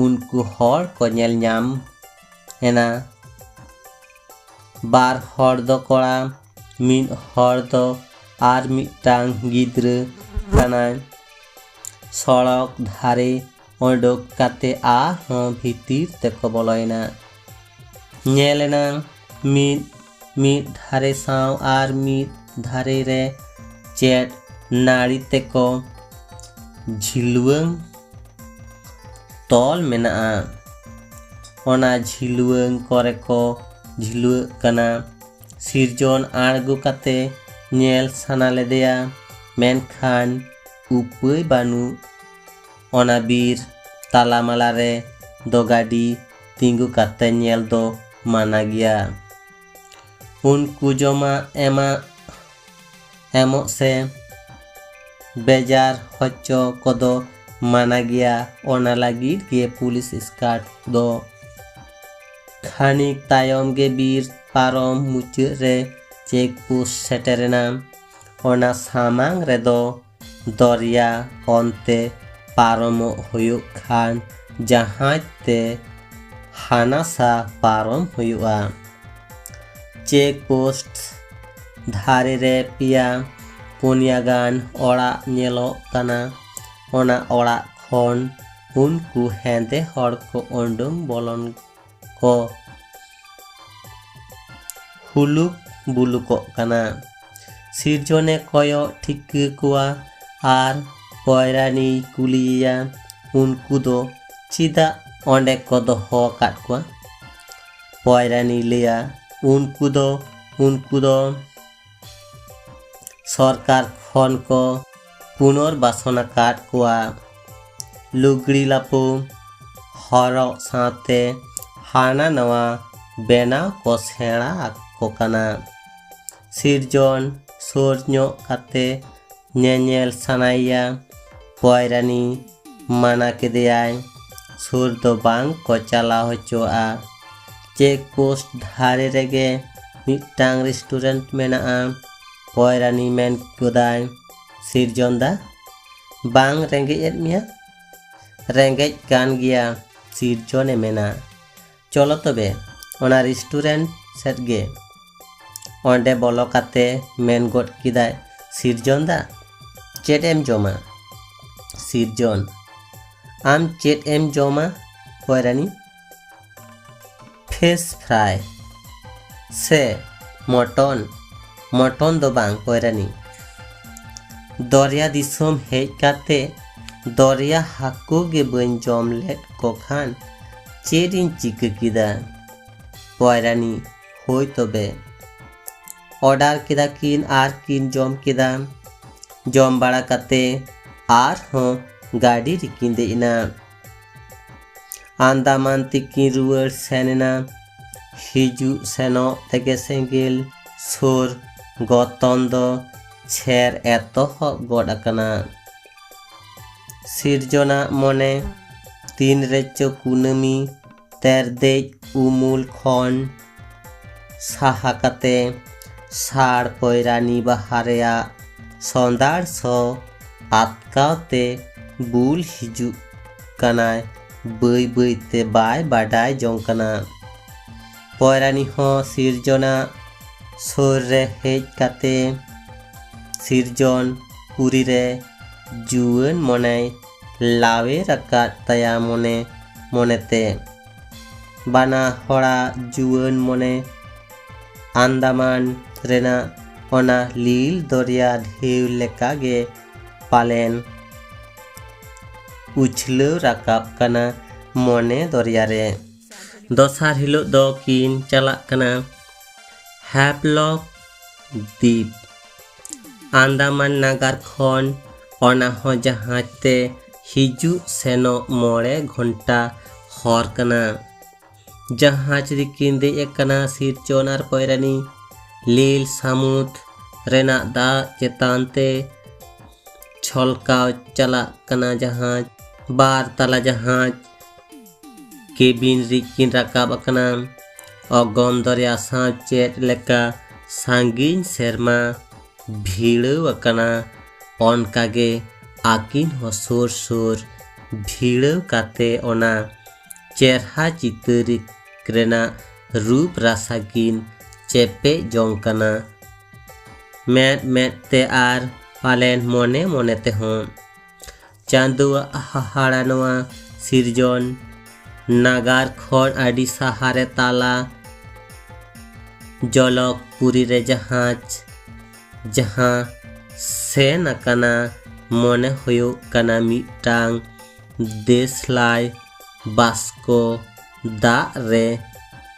ᱩᱱᱠᱩ ᱦᱚᱲ ᱠᱚ ᱧᱮᱞ ᱧᱟᱢ ᱮᱱᱟ᱾ ᱵᱟᱨ ᱦᱚᱲ ᱫᱚ ᱠᱚᱲᱟ, ᱢᱤᱫ ᱦᱚᱲ ᱫᱚ ᱟᱨ ᱢᱤᱫᱴᱟᱝ ᱜᱤᱫᱽᱨᱟᱹ ᱠᱟᱱᱟᱭ᱾ ᱥᱚᱲᱚᱠ ᱫᱷᱟᱨᱮ ᱚᱰᱚᱠ ᱠᱟᱛᱮ ᱟᱨᱦᱚᱸ ᱵᱷᱤᱛᱤᱨ ᱛᱮᱠᱚ ᱵᱚᱞᱚᱭᱮᱱᱟ᱾ ᱧᱮᱞ ᱮᱱᱟᱝ ᱢᱤᱫ ᱢᱤᱫ ᱫᱷᱟᱨᱮ ᱥᱟᱶ ᱟᱨ ᱢᱤᱫ ᱫᱷᱟᱨᱮ ᱨᱮ ᱪᱮᱫ ᱱᱟᱹᱲᱤ ᱛᱮᱠᱚ ᱡᱷᱤᱞᱣᱟᱹᱝ ᱛᱚᱞ ᱢᱮᱱᱟᱜᱼᱟ᱾ ᱚᱱᱟ ᱡᱷᱤᱞᱣᱟᱹᱝ ᱠᱚᱨᱮ ᱠᱚ ᱡᱷᱤᱞᱣᱟᱹᱜ ᱠᱟᱱᱟ᱾ ᱥᱤᱨᱡᱚᱱ ᱟᱬᱜᱚ ᱠᱟᱛᱮ ᱧᱮᱞ ᱥᱟᱱᱟ ᱞᱮᱫᱮᱭᱟ, ᱢᱮᱱᱠᱷᱟᱱ ᱩᱯᱟᱹᱭ ᱵᱟᱹᱱᱩᱜ᱾ ᱚᱱᱟ ᱵᱤᱨ ᱛᱟᱞᱟᱢᱟᱞᱟ ᱨᱮ ᱫᱚ ᱜᱟᱹᱰᱤ ᱛᱤᱸᱜᱩ ᱠᱟᱛᱮ ᱧᱮᱞ ᱫᱚ ᱢᱟᱱᱟ ᱜᱮᱭᱟ᱾ ᱩᱱᱠᱩ ᱡᱚᱢᱟᱜ ᱮᱢᱟᱜ ᱮᱢᱚᱜ ᱥᱮ ᱵᱮᱡᱟᱨ ᱦᱚᱪᱚ ᱠᱚᱫᱚ ᱢᱟᱱᱟ ᱜᱮᱭᱟ᱾ ᱚᱱᱟ ᱞᱟᱹᱜᱤᱫ ᱜᱮ ᱯᱩᱞᱤᱥ ᱮᱥᱠᱟᱨᱴ ᱫᱚ᱾ ᱠᱷᱟᱹᱱᱤᱠ ᱛᱟᱭᱚᱢ ᱜᱮ ᱵᱤᱨ ᱯᱟᱨᱚᱢ ᱢᱩᱪᱟᱹᱫ ᱨᱮ ᱪᱮᱠ ᱯᱳᱥᱴ ᱥᱮᱴᱮᱨᱮᱱᱟ᱾ ᱚᱱᱟ ᱥᱟᱢᱟᱝ ᱨᱮᱫᱚ ᱫᱚᱨᱭᱟ ᱚᱱᱛᱮ ᱯᱟᱨᱚᱢᱚᱜ ᱦᱩᱭᱩᱜ ᱠᱷᱟᱱ ᱡᱟᱦᱟᱡᱽ ᱛᱮ ᱦᱟᱱᱟ ᱥᱟ ᱯᱟᱨᱚᱢ ᱦᱩᱭᱩᱜᱼᱟ᱾ ᱪᱮᱠ ᱯᱳᱥᱴ ᱫᱷᱟᱨᱮ ᱨᱮ ᱯᱮᱭᱟ ᱯᱩᱱᱭᱟ ᱜᱟᱱ ᱚᱲᱟᱜ ᱧᱮᱞᱚᱜ ᱠᱟᱱᱟ᱾ ᱚᱱᱟ ᱚᱲᱟᱜ ᱠᱷᱚᱱ ᱩᱱᱠᱩ ᱦᱮᱸᱫᱮ ᱦᱚᱲ ᱠᱚ ᱩᱰᱩᱝ ᱵᱚᱞᱚᱱ ᱠᱚ ᱦᱩᱞᱩᱠ ᱵᱩᱞᱩᱠᱚᱜ ᱠᱟᱱᱟ᱾ ᱥᱤᱨᱡᱚᱱᱮ ᱠᱚᱭᱚᱜ ᱴᱷᱤᱠᱟᱹ ᱠᱚᱣᱟ ᱟᱨ ᱯᱚᱭᱨᱟᱱᱤᱭ ᱠᱩᱞᱤᱭᱮᱭᱟ, "ᱩᱱᱠᱩ ᱫᱚ ᱪᱮᱫᱟᱜ ᱚᱸᱰᱮ ᱠᱚ ᱫᱚᱦᱚ ᱟᱠᱟᱫ ᱠᱚᱣᱟ?" ᱯᱚᱭᱨᱟᱱᱤᱭ ᱞᱟᱹᱭᱟ, "ᱩᱱᱠᱩ ᱫᱚ, ᱩᱱᱠᱩ ᱫᱚ ᱥᱚᱨᱠᱟᱨ ᱠᱷᱚᱱ ᱠᱚ ᱯᱩᱱᱚᱨᱵᱟᱥᱚᱱ ᱟᱠᱟᱫ ᱠᱚᱣᱟ᱾ ᱞᱩᱜᱽᱲᱤ ᱞᱟᱯᱚ ᱦᱚᱨᱚᱜ ᱥᱟᱶᱛᱮ ᱦᱟᱱᱟ ᱱᱟᱣᱟ ᱵᱮᱱᱟᱣ ᱠᱚ ᱥᱮᱬᱟ ᱟᱠᱚ ᱠᱟᱱᱟ᱾" ᱥᱤᱨᱡᱚᱱ ᱥᱩᱨ ᱧᱚᱜ ᱠᱟᱛᱮ ᱧᱮᱧᱮᱞ ᱥᱟᱱᱟᱭᱮᱭᱟ᱾ ᱯᱚᱭᱨᱟᱱᱤ ᱢᱟᱱᱟ ᱠᱮᱫᱮᱭᱟᱭ, ᱥᱩᱨ ᱫᱚ ᱵᱟᱝ ᱠᱚ ᱪᱟᱞᱟᱣ ᱦᱚᱪᱚᱣᱟᱜᱼᱟ᱾ ᱪᱮᱠ ᱯᱳᱥᱴ ᱫᱷᱟᱨᱮ ᱨᱮᱜᱮ ᱢᱤᱫᱴᱟᱝ ᱨᱮᱥᱴᱩᱨᱮᱱᱴ ᱢᱮᱱᱟᱜᱼᱟ᱾ ᱯᱚᱭᱨᱟᱱᱤ ᱢᱮᱱ ᱜᱚᱫᱟᱭ, "ᱥᱤᱨᱡᱚᱱ ᱫᱟ, ᱵᱟᱝ ᱨᱮᱸᱜᱮᱡ ᱮᱫ ᱢᱮᱭᱟ?" "ᱨᱮᱸᱜᱮᱡ ᱠᱟᱱ ᱜᱮᱭᱟ," ᱥᱤᱨᱡᱚᱱᱮ ᱢᱮᱱᱟ᱾ "ᱪᱚᱞᱚ ᱛᱚᱵᱮ ᱚᱱᱟ ᱨᱮᱥᱴᱩᱨᱮᱱᱴ ᱥᱮᱫ ᱜᱮ᱾" ᱚᱸᱰᱮ ᱵᱚᱞᱚ ᱠᱟᱛᱮ ᱢᱮᱱ ᱜᱚᱫ ᱠᱮᱫᱟᱭ, "ᱥᱤᱨᱡᱚᱱ ᱫᱟ, ᱪᱮᱫ ᱮᱢ ᱡᱚᱢᱟ?" ᱥᱤᱨᱡᱚᱱ, "ᱟᱢ ᱪᱮᱫ ᱮᱢ ᱡᱚᱢᱟ ᱯᱚᱭᱨᱟᱱᱤ?" ᱯᱷᱮᱥ ᱯᱷᱨᱟᱭ ᱥᱮ ᱢᱚᱴᱚᱱ, ᱢᱚᱴᱚᱱ ᱫᱚ ᱵᱟᱝ ᱯᱚᱭᱨᱟᱱᱤ᱾ ᱫᱚᱨᱭᱟ ᱫᱤᱥᱚᱢ ᱦᱮᱡ ᱠᱟᱛᱮ ᱫᱚᱨᱭᱟ ᱦᱟᱹᱠᱩ ᱜᱮ ᱵᱟᱹᱧ ᱡᱚᱢ ᱞᱮᱫ ᱠᱚ ᱠᱷᱟᱱ ᱪᱮᱫ ᱤᱧ ᱪᱤᱠᱟᱹ ᱠᱮᱫᱟ? ᱯᱚᱭᱨᱟᱱᱤ, ᱦᱳᱭ ᱛᱚᱵᱮ᱾ ᱚᱰᱟᱨ ᱠᱮᱫᱟ ᱠᱤᱱ ᱟᱨ ᱠᱤᱱ ᱡᱚᱢ ᱠᱮᱫᱟ᱾ ᱡᱚᱢ ᱵᱟᱲᱟ ᱠᱟᱛᱮ ᱟᱨᱦᱚᱸ ᱜᱟᱹᱰᱤ ᱨᱮᱠᱤᱱ ᱫᱮᱡ ᱮᱱᱟ᱾ ᱟᱱᱫᱟᱢᱟᱱ ᱛᱮᱠᱤᱱ ᱨᱩᱣᱟᱹᱲ ᱥᱮᱱ ᱮᱱᱟ᱾ ᱦᱤᱡᱩᱜ ᱥᱮᱱᱚᱜ ᱛᱮᱜᱮ ᱥᱮᱸᱜᱮᱞ ᱥᱩᱨ ᱜᱚᱛᱚᱱ ᱫᱚ ᱪᱷᱮᱨ ᱮᱛᱚᱦᱚᱵ ᱜᱚᱫ ᱟᱠᱟᱱᱟ᱾ ᱥᱤᱨᱡᱚᱱᱟᱜ ᱢᱚᱱᱮ ᱛᱤᱱ ᱨᱮᱪᱚ ᱠᱩᱱᱟᱹᱢᱤ ᱛᱮᱨᱫᱮᱡ ᱩᱢᱩᱞ ᱠᱷᱚᱱ ᱥᱟᱦᱟ ᱠᱟᱛᱮ ᱥᱟᱲ ᱯᱚᱭᱨᱟᱱᱤ ᱵᱟᱦᱟ ᱨᱮᱭᱟᱜ ᱥᱚᱸᱫᱷᱟᱲ ᱥᱚ ᱟᱴᱠᱟᱣ ᱛᱮ ᱵᱩᱞ ᱦᱤᱡᱩᱜ ᱠᱟᱱᱟᱭ᱾ ᱵᱟᱹᱭ ᱵᱟᱹᱭ ᱛᱮ ᱵᱟᱭ ᱵᱟᱰᱟᱭ ᱡᱚᱝ ᱠᱟᱱᱟ᱾ ᱯᱚᱭᱨᱟᱱᱤ ᱦᱚᱸ ᱥᱤᱨᱡᱚᱱᱟᱜ ᱥᱩᱨ ᱨᱮ ᱦᱮᱡ ᱠᱟᱛᱮ ᱥᱤᱨᱡᱚᱱ ᱯᱩᱨᱤ ᱨᱮ ᱡᱩᱣᱟᱹᱱ ᱢᱚᱱᱮᱭ ᱞᱟᱣᱮᱨ ᱟᱠᱟᱫ ᱛᱟᱭᱟ ᱢᱚᱱᱮ ᱢᱚᱱᱮᱛᱮ᱾ ᱵᱟᱱᱟ ᱦᱚᱲᱟᱜ ᱡᱩᱣᱟᱹᱱ ᱢᱚᱱᱮ ᱟᱱᱫᱟᱢᱟᱱ ᱨᱮᱱᱟᱜ ᱚᱱᱟ ᱞᱤᱞ ᱫᱚᱨᱭᱟ ᱰᱷᱮᱣ ᱞᱮᱠᱟᱜᱮ ᱯᱟᱞᱮᱱ ᱩᱪᱷᱞᱟᱹᱣ ᱨᱟᱠᱟᱵ ᱠᱟᱱᱟ ᱢᱚᱱᱮ ᱫᱚᱨᱭᱟ ᱨᱮ᱾ ᱫᱚᱥᱟᱨ ᱦᱤᱞᱳᱜ ᱫᱚ ᱠᱤᱱ ᱪᱟᱞᱟᱜ ᱠᱟᱱᱟ ᱦᱮᱯᱞᱚᱠ ᱫᱤᱯ᱾ ᱟᱱᱫᱟᱢᱟᱱ ᱱᱟᱜᱟᱨ ᱠᱷᱚᱱ ᱚᱱᱟ ᱦᱚᱸ ᱡᱟᱦᱟᱡᱽ ᱛᱮ ᱦᱤᱡᱩᱜ ᱥᱮᱱᱚᱜ ᱢᱚᱬᱮ ᱜᱷᱚᱱᱴᱟ ᱦᱚᱨ ᱠᱟᱱᱟ᱾ ᱡᱟᱦᱟᱡᱽ ᱨᱮᱠᱤᱱ ᱫᱮᱡ ᱟᱠᱟᱱᱟ ᱥᱤᱨᱡᱚᱱ ᱟᱨ ᱯᱚᱭᱨᱟᱱᱤ᱾ ᱞᱤᱞ ᱥᱟᱹᱢᱩᱫ ᱨᱮᱱᱟᱜ ᱫᱟᱜ ᱪᱮᱛᱟᱱ ᱛᱮ ᱪᱷᱚᱞᱠᱟᱣ ᱪᱟᱞᱟᱜ ᱠᱟᱱᱟ ᱡᱟᱦᱟᱡᱽ᱾ ᱵᱟᱨ ᱛᱟᱞᱟ ᱡᱟᱦᱟᱡᱽ ᱠᱮᱵᱤᱱ ᱨᱮᱠᱤᱱ ᱨᱟᱠᱟᱵ ᱟᱠᱟᱱᱟ᱾ ᱚᱜᱚᱢ ᱫᱚᱨᱭᱟ ᱥᱟᱶ ᱪᱮᱫ ᱞᱮᱠᱟ ᱥᱟᱺᱜᱤᱧ ᱥᱮᱨᱢᱟ ᱵᱷᱤᱲᱟᱹᱣ ᱟᱠᱟᱱᱟ, ᱚᱱᱠᱟᱜᱮ ᱟᱹᱠᱤᱱ ᱦᱚᱸ ᱥᱩᱨ ᱥᱩᱨ ᱵᱷᱤᱲᱟᱹᱣ ᱠᱟᱛᱮ ᱚᱱᱟ ᱪᱮᱨᱦᱟ ᱪᱤᱛᱟᱹᱨ ᱨᱮᱱᱟᱜ ᱨᱩᱯ ᱨᱟᱥᱟ ᱠᱤᱱ ᱪᱮᱯᱮᱡ ᱡᱚᱝ ᱠᱟᱱᱟ᱾ ᱢᱮᱫ ᱢᱮᱫ ᱛᱮ ᱟᱨ ᱯᱟᱞᱮᱱ ᱢᱚᱱᱮ ᱢᱚᱱᱮ ᱛᱮᱦᱚᱸ᱾ ᱪᱟᱸᱫᱳᱣᱟᱜ ᱦᱟᱦᱟᱲᱟ ᱱᱚᱣᱟ ᱥᱤᱨᱡᱚᱱ, ᱱᱟᱜᱟᱨ ᱠᱷᱚᱱ ᱟᱹᱰᱤ ᱥᱟᱦᱟᱨᱮ ᱛᱟᱞᱟ ᱡᱚᱞᱚᱠ ᱯᱩᱨᱤ ᱨᱮ ᱡᱟᱦᱟᱡᱽ ᱡᱟᱦᱟᱸ ᱥᱮᱱ ᱟᱠᱟᱱᱟ, ᱢᱚᱱᱮ ᱦᱩᱭᱩᱜ ᱠᱟᱱᱟ ᱢᱤᱫᱴᱟᱝ ᱫᱮᱥᱞᱟᱭ ᱵᱟᱥᱠᱚ ᱫᱟᱜ ᱨᱮ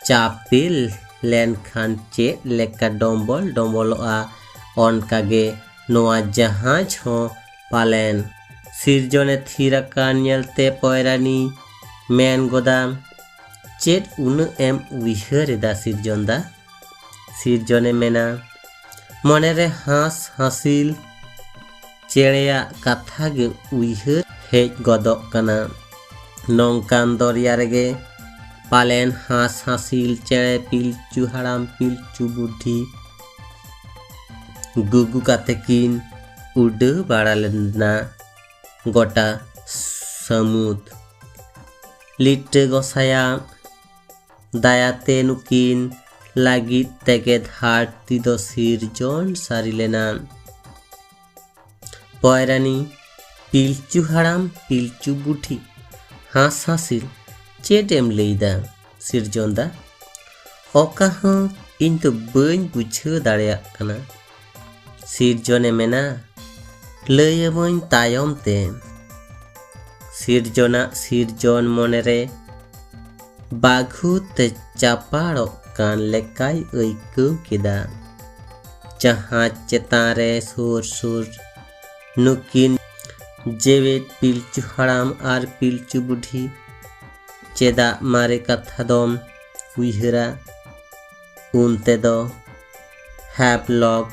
ᱪᱟᱯᱮ ᱞᱮᱱᱠᱷᱟᱱ ᱪᱮᱫ ᱞᱮᱠᱟ ᱰᱚᱢᱵᱚᱞ ᱰᱚᱢᱵᱚᱞᱚᱜᱼᱟ, ᱚᱱᱠᱟᱜᱮ ᱱᱚᱣᱟ ᱡᱟᱦᱟᱡᱽ ᱦᱚᱸ ᱯᱟᱞᱮᱱ᱾ ᱥᱤᱨᱡᱚᱱᱮ ᱛᱷᱤᱨ ᱟᱠᱟᱱ ᱧᱮᱞᱛᱮ ᱯᱚᱭᱨᱟᱱᱤ ᱢᱮᱱ ᱜᱚᱫᱟ, "ᱪᱮᱫ ᱩᱱᱟᱹᱜ ᱮᱢ ᱩᱭᱦᱟᱹᱨ ᱮᱫᱟ ᱥᱤᱨᱡᱚᱱ ᱫᱟ?" ᱥᱤᱨᱡᱚᱱᱮ ᱢᱮᱱᱟ, ᱢᱚᱱᱮᱨᱮ ᱦᱟᱸᱥ ᱦᱟᱸᱥᱤᱞ ᱪᱮᱬᱮᱭᱟᱜ ᱠᱟᱛᱷᱟ ᱜᱮ ᱩᱭᱦᱟᱹᱨ ᱦᱮᱡ ᱜᱚᱫᱚᱜ ᱠᱟᱱᱟ᱾ ᱱᱚᱝᱠᱟᱱ ᱫᱚᱨᱭᱟ ᱨᱮᱜᱮ ᱯᱟᱞᱮᱱ ᱦᱟᱸᱥ ᱦᱟᱸᱥᱤᱞ ᱪᱮᱬᱮ ᱯᱤᱞᱪᱩ ᱦᱟᱲᱟᱢ ᱯᱤᱞᱪᱩ ᱵᱩᱰᱷᱤ ᱜᱩᱜᱩ ᱠᱟᱛᱮ ᱠᱤᱱ ᱩᱰᱟᱹᱣ ᱵᱟᱲᱟ ᱞᱮᱱᱟ ᱜᱚᱴᱟ ᱥᱟᱹᱢᱩᱫ᱾ ᱞᱤᱴᱟᱹ ᱜᱚᱸᱥᱟᱭᱟᱜ ᱫᱟᱭᱟᱛᱮ ᱱᱩᱠᱤᱱ ᱞᱟᱹᱜᱤᱫ ᱛᱮᱜᱮ ᱫᱷᱟᱹᱨᱛᱤ ᱫᱚ ᱥᱤᱨᱡᱚᱱ ᱥᱟᱹᱨᱤ ᱞᱮᱱᱟ᱾ ᱯᱚᱭᱨᱟᱱᱤ, ᱯᱤᱞᱪᱩ ᱦᱟᱲᱟᱢ, ᱯᱤᱞᱪᱩ ᱵᱩᱰᱷᱤ, ᱦᱟᱸᱥ ᱦᱟᱸᱥᱤᱞ, ᱪᱮᱫ ᱮᱢ ᱞᱟᱹᱭᱫᱟ ᱥᱤᱨᱡᱚᱱ ᱫᱟ? ᱚᱠᱟ ᱦᱚᱸ ᱤᱧ ᱫᱚ ᱵᱟᱹᱧ ᱵᱩᱡᱷᱟᱹᱣ ᱫᱟᱲᱮᱭᱟᱜ ᱠᱟᱱᱟ᱾ ᱥᱤᱨᱡᱚᱱᱮ ᱢᱮᱱᱟ, ᱞᱟᱹᱭ ᱟᱹᱢᱟᱹᱧ ᱛᱟᱭᱚᱢ ᱛᱮ᱾ ᱥᱤᱨᱡᱚᱱᱟᱜ ᱥᱤᱨᱡᱚᱱ ᱢᱚᱱᱮᱨᱮ ᱵᱟᱹᱜᱷᱩ ᱛᱮ ᱪᱟᱯᱟᱲᱚᱜ ᱠᱟᱱ ᱞᱮᱠᱟᱭ ᱟᱹᱭᱠᱟᱹᱣ ᱠᱮᱫᱟ᱾ ᱡᱟᱦᱟᱸ ᱪᱮᱛᱟᱱ ᱨᱮ ᱥᱩᱨ ᱥᱩᱨ ᱱᱩᱠᱤᱱ ᱡᱮᱣᱮᱫ ᱯᱤᱞᱪᱩ ᱦᱟᱲᱟᱢ ᱟᱨ ᱯᱤᱞᱪᱩ ᱵᱩᱰᱷᱤ ᱪᱮᱫᱟᱜ ᱢᱟᱨᱮ ᱠᱟᱛᱷᱟ ᱫᱚᱢ ᱩᱭᱦᱟᱹᱨᱟ? ᱩᱱ ᱛᱮᱫᱚ ᱦᱮᱵᱞᱚᱠ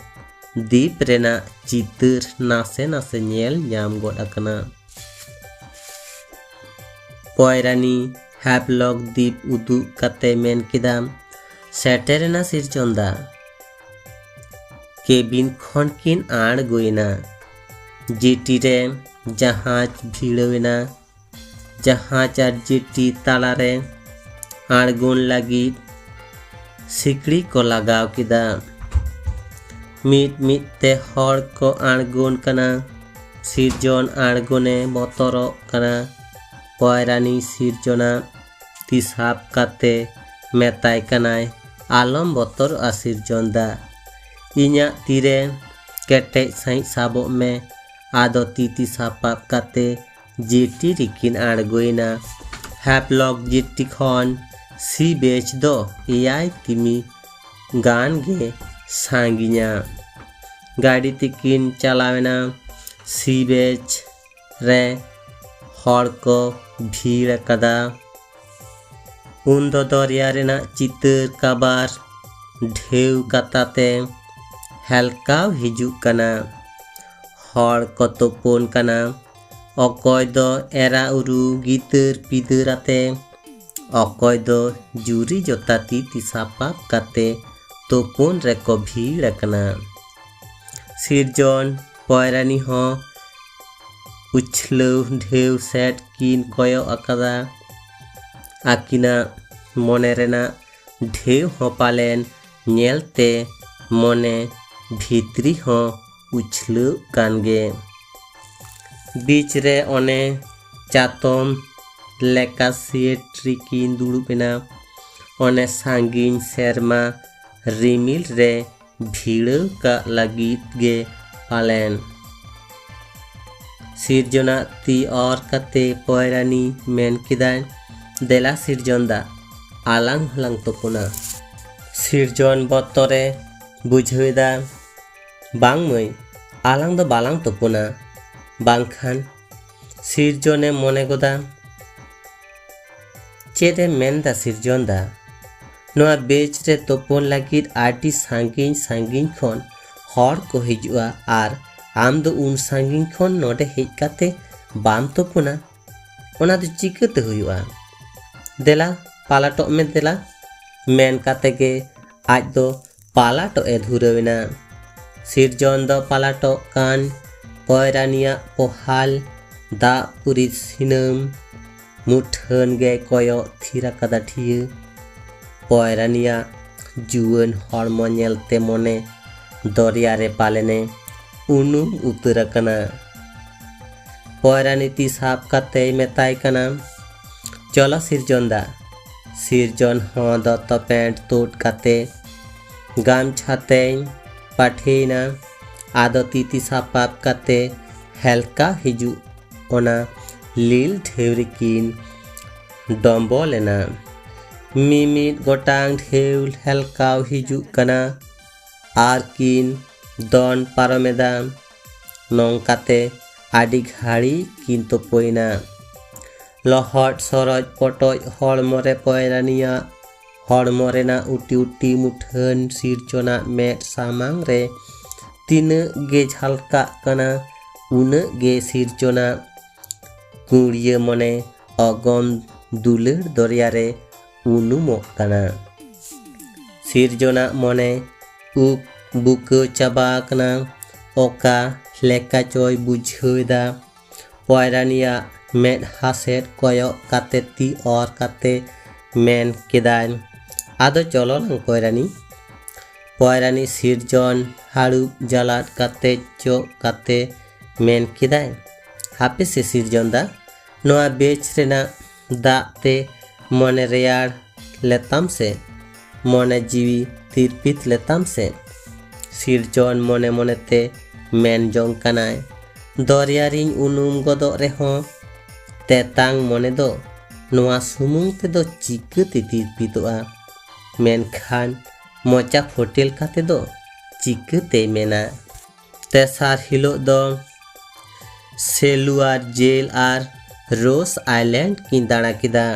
ᱫᱤᱯ ᱨᱮᱱᱟᱜ ᱪᱤᱛᱟᱹᱨ ᱱᱟᱥᱮ ᱱᱟᱥᱮ ᱧᱮᱞ ᱧᱟᱢ ᱜᱚᱫ ᱟᱠᱟᱱᱟ᱾ ᱯᱚᱭᱨᱟᱱᱤ ᱦᱮᱵᱞᱚᱠ ᱫᱤᱯ ᱩᱫᱩᱜ ᱠᱟᱛᱮ ᱢᱮᱱ ᱠᱮᱫᱟ, ᱥᱮᱴᱮᱨᱮᱱᱟ ᱥᱤᱨᱡᱚᱱ ᱫᱟ᱾ ᱠᱮᱵᱤᱱ ᱠᱷᱚᱱ ᱠᱤᱱ ᱟᱬᱜᱚᱭᱮᱱᱟ᱾ ᱡᱤᱴᱤ ᱨᱮ ᱡᱟᱦᱟᱡᱽ ᱵᱷᱤᱲᱟᱹᱣ ᱮᱱᱟ᱾ ᱡᱟᱦᱟᱡᱽ ᱟᱨ ᱡᱤᱴᱤ ᱛᱟᱞᱟᱨᱮ ᱟᱬᱜᱚᱱ ᱞᱟᱹᱜᱤᱫ ᱥᱤᱠᱲᱤ ᱠᱚ ᱞᱟᱜᱟᱣ ᱠᱮᱫᱟ᱾ ᱢᱤᱫ ᱢᱤᱫ ᱛᱮ ᱦᱚᱲ ᱠᱚ ᱟᱬᱜᱚᱱ ᱠᱟᱱᱟ᱾ ᱥᱤᱨᱡᱚᱱ ᱟᱬᱜᱚᱱᱮ ᱵᱚᱛᱚᱨᱚᱜ ᱠᱟᱱᱟ᱾ ᱯᱚᱭᱨᱟᱱᱤ ᱥᱤᱨᱡᱚᱱᱟᱜ ᱛᱤ ᱥᱟᱵ ᱠᱟᱛᱮ ᱢᱮᱛᱟᱭ ᱠᱟᱱᱟᱭ, "ᱟᱞᱚᱢ ᱵᱚᱛᱚᱨᱚᱜᱼᱟ ᱥᱤᱨᱡᱚᱱ ᱫᱟ, ᱤᱧᱟᱜ ᱛᱤᱨᱮ ᱠᱮᱴᱮᱡ ᱥᱟᱺᱦᱤᱡ ᱥᱟᱵᱚᱜ ᱢᱮ᱾" ᱟᱫᱚ ᱛᱤ ᱛᱤ ᱥᱟᱯᱟᱵ ᱠᱟᱛᱮ ᱡᱮᱴᱤ ᱨᱮᱠᱤᱱ ᱟᱬᱜᱚᱭᱮᱱᱟ᱾ ᱦᱮᱯᱞᱚᱠ ᱡᱮᱴᱤ ᱠᱷᱚᱱ ᱥᱤ ᱵᱮᱪ ᱫᱚ ᱮᱭᱟᱭ ᱠᱤᱢᱤ ᱜᱟᱱ ᱜᱮ ᱥᱟᱺᱜᱤᱧᱟ᱾ ᱜᱟᱹᱰᱤ ᱛᱮᱠᱤᱱ ᱪᱟᱞᱟᱣᱮᱱᱟ᱾ ᱥᱤ ᱵᱮᱪ ᱨᱮ ᱦᱚᱲ ᱠᱚ ᱵᱷᱤᱲ ᱟᱠᱟᱫᱟ᱾ ᱩᱱᱫᱚ ᱫᱚᱨᱭᱟ ᱨᱮᱱᱟᱜ ᱪᱤᱛᱟᱹᱨ ᱠᱟᱵᱟᱨ ᱰᱷᱮᱣ ᱠᱟᱛᱟᱛᱮ ᱦᱮᱞᱠᱟᱣ ᱦᱤᱡᱩᱜ ᱠᱟᱱᱟ᱾ ᱦᱚᱲ ᱠᱚ ᱛᱩᱯᱩᱱ ᱠᱟᱱᱟ, ᱚᱠᱚᱭ ᱫᱚ ᱮᱨᱟ ᱩᱨᱩ ᱜᱤᱫᱟᱹᱨ ᱯᱤᱫᱟᱹᱨ ᱟᱛᱮ, ᱚᱠᱚᱭ ᱫᱚ ᱡᱩᱨᱤ ᱡᱚᱛᱟ ᱛᱤ ᱛᱤ ᱥᱟᱯᱟᱵ ᱠᱟᱛᱮ ᱛᱩᱯᱩᱱ ᱨᱮᱠᱚ ᱵᱷᱤᱲ ᱟᱠᱟᱱᱟ᱾ ᱥᱤᱨᱡᱚᱱ ᱯᱚᱭᱨᱟᱱᱤ ᱦᱚᱸ ᱩᱪᱷᱞᱟᱹᱣ ᱰᱷᱮᱣ ᱥᱮᱫ ᱠᱤᱱ ᱠᱚᱭᱚᱜ ᱟᱠᱟᱫᱟ᱾ ᱟᱹᱠᱤᱱᱟᱜ ᱢᱚᱱᱮ ᱨᱮᱱᱟᱜ ᱰᱷᱮᱣ ᱦᱚᱸ ᱯᱟᱞᱮᱱ ᱧᱮᱞᱛᱮ ᱢᱚᱱᱮ ᱵᱷᱤᱛᱨᱤ ᱦᱚᱸ ᱩᱪᱷᱞᱟᱹᱜ ᱠᱟᱱ ᱜᱮ᱾ ᱵᱤᱪ ᱨᱮ ᱚᱱᱮ ᱪᱟᱛᱚᱢ ᱞᱮᱠᱟ ᱥᱮᱴ ᱨᱮᱠᱤᱱ ᱫᱩᱲᱩᱵ ᱮᱱᱟ᱾ ᱚᱱᱮ ᱥᱟᱺᱜᱤᱧ ᱥᱮᱨᱢᱟ ᱨᱤᱢᱤᱞ ᱨᱮ ᱵᱷᱤᱲᱟᱹᱣ ᱠᱟᱜ ᱞᱟᱹᱜᱤᱫ ᱜᱮ ᱯᱟᱞᱮᱱ᱾ ᱥᱤᱨᱡᱚᱱᱟᱜ ᱛᱤ ᱚᱨ ᱠᱟᱛᱮ ᱯᱚᱭᱨᱟᱱᱤ ᱢᱮᱱ ᱠᱮᱫᱟᱭ, "ᱫᱮᱞᱟ ᱥᱤᱨᱡᱚᱱ ᱫᱟ, ᱟᱞᱟᱝ ᱦᱚᱸᱞᱟᱝ ᱛᱩᱯᱩᱱᱟ᱾" ᱥᱤᱨᱡᱚᱱ ᱵᱚᱛᱚᱨᱮ ᱵᱩᱡᱷᱟᱹᱣ ᱮᱫᱟ, "ᱵᱟᱝ ᱢᱟᱹᱭ, ᱟᱞᱟᱝ ᱫᱚ ᱵᱟᱞᱟᱝ ᱛᱩᱯᱩᱱᱟ, ᱵᱟᱝᱠᱷᱟᱱ..." ᱥᱤᱨᱡᱚᱱᱮ ᱢᱚᱱᱮ ᱜᱚᱫᱟ, ᱪᱮᱫ ᱮᱢ ᱢᱮᱱᱫᱟ ᱥᱤᱨᱡᱚᱱ ᱫᱟ? ᱱᱚᱣᱟ ᱵᱮᱪ ᱨᱮ ᱛᱩᱯᱩᱱ ᱞᱟᱹᱜᱤᱫ ᱟᱹᱰᱤ ᱥᱟᱺᱜᱤᱧ ᱥᱟᱺᱜᱤᱧ ᱠᱷᱚᱱ ᱦᱚᱲ ᱠᱚ ᱦᱤᱡᱩᱜᱼᱟ, ᱟᱨ ᱟᱢ ᱫᱚ ᱩᱱ ᱥᱟᱺᱜᱤᱧ ᱠᱷᱚᱱ ᱱᱚᱰᱮ ᱦᱮᱡ ᱠᱟᱛᱮ ᱵᱟᱢ ᱛᱩᱯᱩᱱᱟ? ᱚᱱᱟ ᱫᱚ ᱪᱤᱠᱟᱹᱛᱮ ᱦᱩᱭᱩᱜᱼᱟ? ᱫᱮᱞᱟ, ᱯᱟᱞᱟᱴᱚᱜ ᱢᱮ ᱫᱮᱞᱟ᱾ ᱢᱮᱱ ᱠᱟᱛᱮ ᱜᱮ ᱟᱡ ᱫᱚ ᱯᱟᱞᱟᱴᱚᱜ ᱮ ᱫᱷᱩᱨᱟᱹᱣ ᱮᱱᱟ᱾ ᱥᱤᱨᱡᱚᱱ ᱫᱚ ᱯᱟᱞᱟᱴᱚᱜ ᱠᱟᱱ ᱯᱚᱭᱨᱟᱱᱤᱭᱟᱜ ᱯᱚᱦᱟᱞ ᱫᱟᱜ ᱯᱩᱨᱤ ᱥᱤᱱᱟᱹᱢ ᱢᱩᱴᱷᱟᱹᱱ ᱜᱮ ᱠᱚᱭᱚᱜ ᱛᱷᱤᱨ ᱟᱠᱟᱫᱟ ᱴᱷᱤᱭᱟᱹ᱾ ᱯᱚᱭᱨᱟᱱᱤᱭᱟᱜ ᱡᱩᱣᱟᱹᱱ ᱦᱚᱲᱢᱚ ᱧᱮᱞᱛᱮ ᱢᱚᱱᱮ ᱫᱚᱨᱭᱟ ᱨᱮ ᱯᱟᱞᱮᱱᱮ ᱩᱱᱩᱢ ᱩᱛᱟᱹᱨ ᱟᱠᱟᱱᱟ᱾ ᱯᱚᱭᱨᱟᱱᱤ ᱛᱤ ᱥᱟᱵ ᱠᱟᱛᱮᱭ ᱢᱮᱛᱟᱭ ᱠᱟᱱᱟ, ᱪᱚᱞᱚ ᱥᱤᱨᱡᱚᱱ ᱫᱟ᱾ ᱥᱤᱨᱡᱚᱱ ᱦᱚᱸ ᱫᱚᱛᱚ ᱯᱮᱱᱴ ᱛᱩᱫ ᱠᱟᱛᱮ ᱜᱟᱢᱪᱷᱟ ᱛᱮᱧ ᱯᱟᱴᱷᱮᱭᱮᱱᱟ᱾ ᱟᱫᱚ ᱛᱤ ᱛᱤ ᱥᱟᱯᱟᱵ ᱠᱟᱛᱮ ᱦᱮᱞᱠᱟᱣ ᱦᱤᱡᱩᱜ ᱚᱱᱟ ᱞᱤᱞ ᱰᱷᱮᱣᱨᱤ ᱠᱤᱱ ᱰᱚᱢᱵᱚᱞ ᱮᱱᱟ᱾ ᱢᱤᱢᱤᱫ ᱜᱚᱴᱟᱝ ᱰᱷᱮᱣ ᱦᱮᱞᱠᱟᱣ ᱦᱤᱡᱩᱜ ᱠᱟᱱᱟ ᱟᱨ ᱠᱤᱱ ᱫᱚᱱ ᱯᱟᱨᱚᱢᱮᱫᱟ᱾ ᱱᱚᱝᱠᱟᱛᱮ ᱟᱹᱰᱤ ᱜᱷᱟᱹᱲᱤ ᱠᱤᱱ ᱛᱩᱯᱩᱭᱮᱱᱟ᱾ ᱞᱚᱦᱚᱫ ᱥᱚᱨᱚᱡ ᱯᱚᱴᱚᱡ ᱦᱚᱲᱢᱚ ᱨᱮ ᱯᱚᱭᱨᱟᱱᱤᱭᱟᱜ ᱦᱚᱲᱢᱚ ᱨᱮᱱᱟᱜ ᱩᱴᱤ ᱩᱴᱤ ᱢᱩᱴᱷᱟᱹᱱ ᱥᱤᱨᱡᱚᱱᱟᱜ ᱢᱮᱫ ᱥᱟᱢᱟᱝ ᱨᱮ ᱛᱤᱱᱟᱹᱜ ᱜᱮ ᱡᱷᱟᱞᱠᱟᱜ ᱠᱟᱱᱟ, ᱩᱱᱟᱹᱜ ᱜᱮ ᱥᱤᱨᱡᱚᱱᱟᱜ ᱠᱩᱲᱤᱭᱟᱹ ᱢᱚᱱᱮ ᱚᱜᱚᱢ ᱫᱩᱞᱟᱹᱲ ᱫᱚᱨᱭᱟ ᱨᱮ ᱩᱱᱩᱢᱚᱜ ᱠᱟᱱᱟ᱾ ᱥᱤᱨᱡᱚᱱᱟᱜ ᱢᱚᱱᱮ ᱩᱠ ᱵᱩᱠᱟᱹ ᱪᱟᱵᱟ ᱟᱠᱟᱱᱟ᱾ ᱚᱠᱟ ᱞᱮᱠᱟ ᱪᱚᱭ ᱵᱩᱡᱷᱟᱹᱣ ᱮᱫᱟ᱾ ᱯᱚᱭᱨᱟᱱᱤᱭᱟᱜ ᱢᱮᱫᱦᱟ ᱥᱮᱫ ᱠᱚᱭᱚᱜ ᱠᱟᱛᱮ ᱛᱤ ᱚᱨ ᱠᱟᱛᱮ ᱢᱮᱱ ᱠᱮᱫᱟᱭ, "ᱟᱫᱚ ᱪᱚᱞᱚ ᱱᱟᱝ ᱯᱚᱭᱨᱟᱱᱤ᱾" ᱯᱚᱭᱨᱟᱱᱤ ᱥᱤᱨᱡᱚᱱ ᱦᱟᱹᱲᱩᱵ ᱡᱟᱞᱟᱫ ᱠᱟᱛᱮ ᱪᱚᱜ ᱠᱟᱛᱮ ᱢᱮᱱ ᱠᱮᱫᱟᱭ, "ᱦᱟᱯᱮ ᱥᱮ ᱥᱤᱨᱡᱚᱱ ᱫᱟ, ᱱᱚᱣᱟ ᱵᱮᱪ ᱨᱮᱱᱟᱜ ᱫᱟᱜ ᱛᱮ ᱢᱚᱱᱮ ᱨᱮᱭᱟᱲ ᱞᱮᱛᱟᱢ ᱥᱮ, ᱢᱚᱱᱮ ᱡᱤᱣᱤ ᱛᱤᱨᱯᱤᱛ ᱞᱮᱛᱟᱢ ᱥᱮ?" ᱥᱤᱨᱡᱚᱱ ᱢᱚᱱᱮ ᱢᱚᱱᱮᱛᱮ ᱢᱮᱱ ᱡᱚᱝ ᱠᱟᱱᱟᱭ, "ᱫᱚᱨᱭᱟ ᱨᱤᱧ ᱩᱱᱩᱢ ᱜᱚᱫᱚᱜ ᱨᱮᱦᱚᱸ ᱛᱮᱛᱟᱝ ᱢᱚᱱᱮ ᱫᱚ ᱱᱚᱣᱟ ᱥᱩᱢᱩᱝ ᱛᱮᱫᱚ ᱪᱤᱠᱟᱹᱛᱮ ᱛᱤᱨᱯᱤᱛᱚᱜᱼᱟ? ᱢᱮᱱᱠᱷᱟᱱ ᱢᱚᱪᱟ ᱯᱷᱚᱴᱮᱞ ᱠᱟᱛᱮ ᱫᱚ ᱪᱤᱠᱟᱹᱛᱮᱭ ᱢᱮᱱᱟ?" ᱛᱮᱥᱟᱨ ᱦᱤᱞᱳᱜ ᱫᱚ ᱥᱮᱞᱩᱣᱟᱨ ᱡᱮᱞ ᱟᱨ ᱨᱳᱥ ᱟᱭᱞᱮᱱᱰ ᱠᱤᱱ ᱫᱟᱬᱟ ᱠᱮᱫᱟ᱾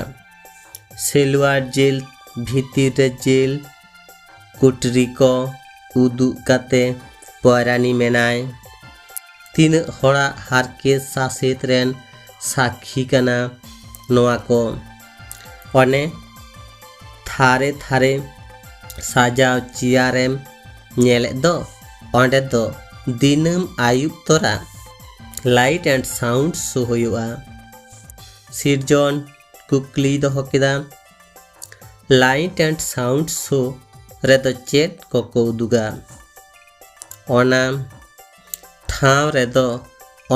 ᱥᱮᱞᱩᱣᱟᱨ ᱡᱮᱞ ᱵᱷᱤᱛᱤᱨ ᱨᱮ ᱡᱮᱞ ᱠᱩᱴᱨᱤ ᱠᱚ ᱩᱫᱩᱜ ᱠᱟᱛᱮ ᱯᱚᱭᱨᱟᱱᱤ ᱢᱮᱱᱟᱭ, "ᱛᱤᱱᱟᱹᱜ ᱦᱚᱲᱟᱜ ᱦᱟᱨᱠᱮᱛ ᱥᱟᱥᱮᱛ ᱨᱮᱱ ᱥᱟᱹᱠᱷᱤ ᱠᱟᱱᱟ ᱱᱚᱣᱟ ᱠᱚ᱾ ᱚᱱᱮ ᱛᱷᱟᱨᱮ ᱛᱷᱟᱨᱮ ᱥᱟᱡᱟᱣ ᱪᱮᱭᱟᱨᱮᱢ ᱧᱮᱞᱮᱫ ᱫᱚ, ᱚᱸᱰᱮ ᱫᱚ ᱫᱤᱱᱟᱹᱢ ᱟᱹᱭᱩᱵ ᱛᱚᱨᱟ Light and Sound Show ᱦᱩᱭᱩᱜᱼᱟ᱾" ᱥᱤᱨᱡᱚᱱ ᱠᱩᱠᱞᱤᱭ ᱫᱚᱦᱚ ᱠᱮᱫᱟ, "Light and Sound Show ᱨᱮᱫᱚ ᱪᱮᱫ ᱠᱚᱠᱚ ᱩᱫᱩᱜᱟ?" "ᱚᱱᱟ ᱴᱷᱟᱶ ᱨᱮᱫᱚ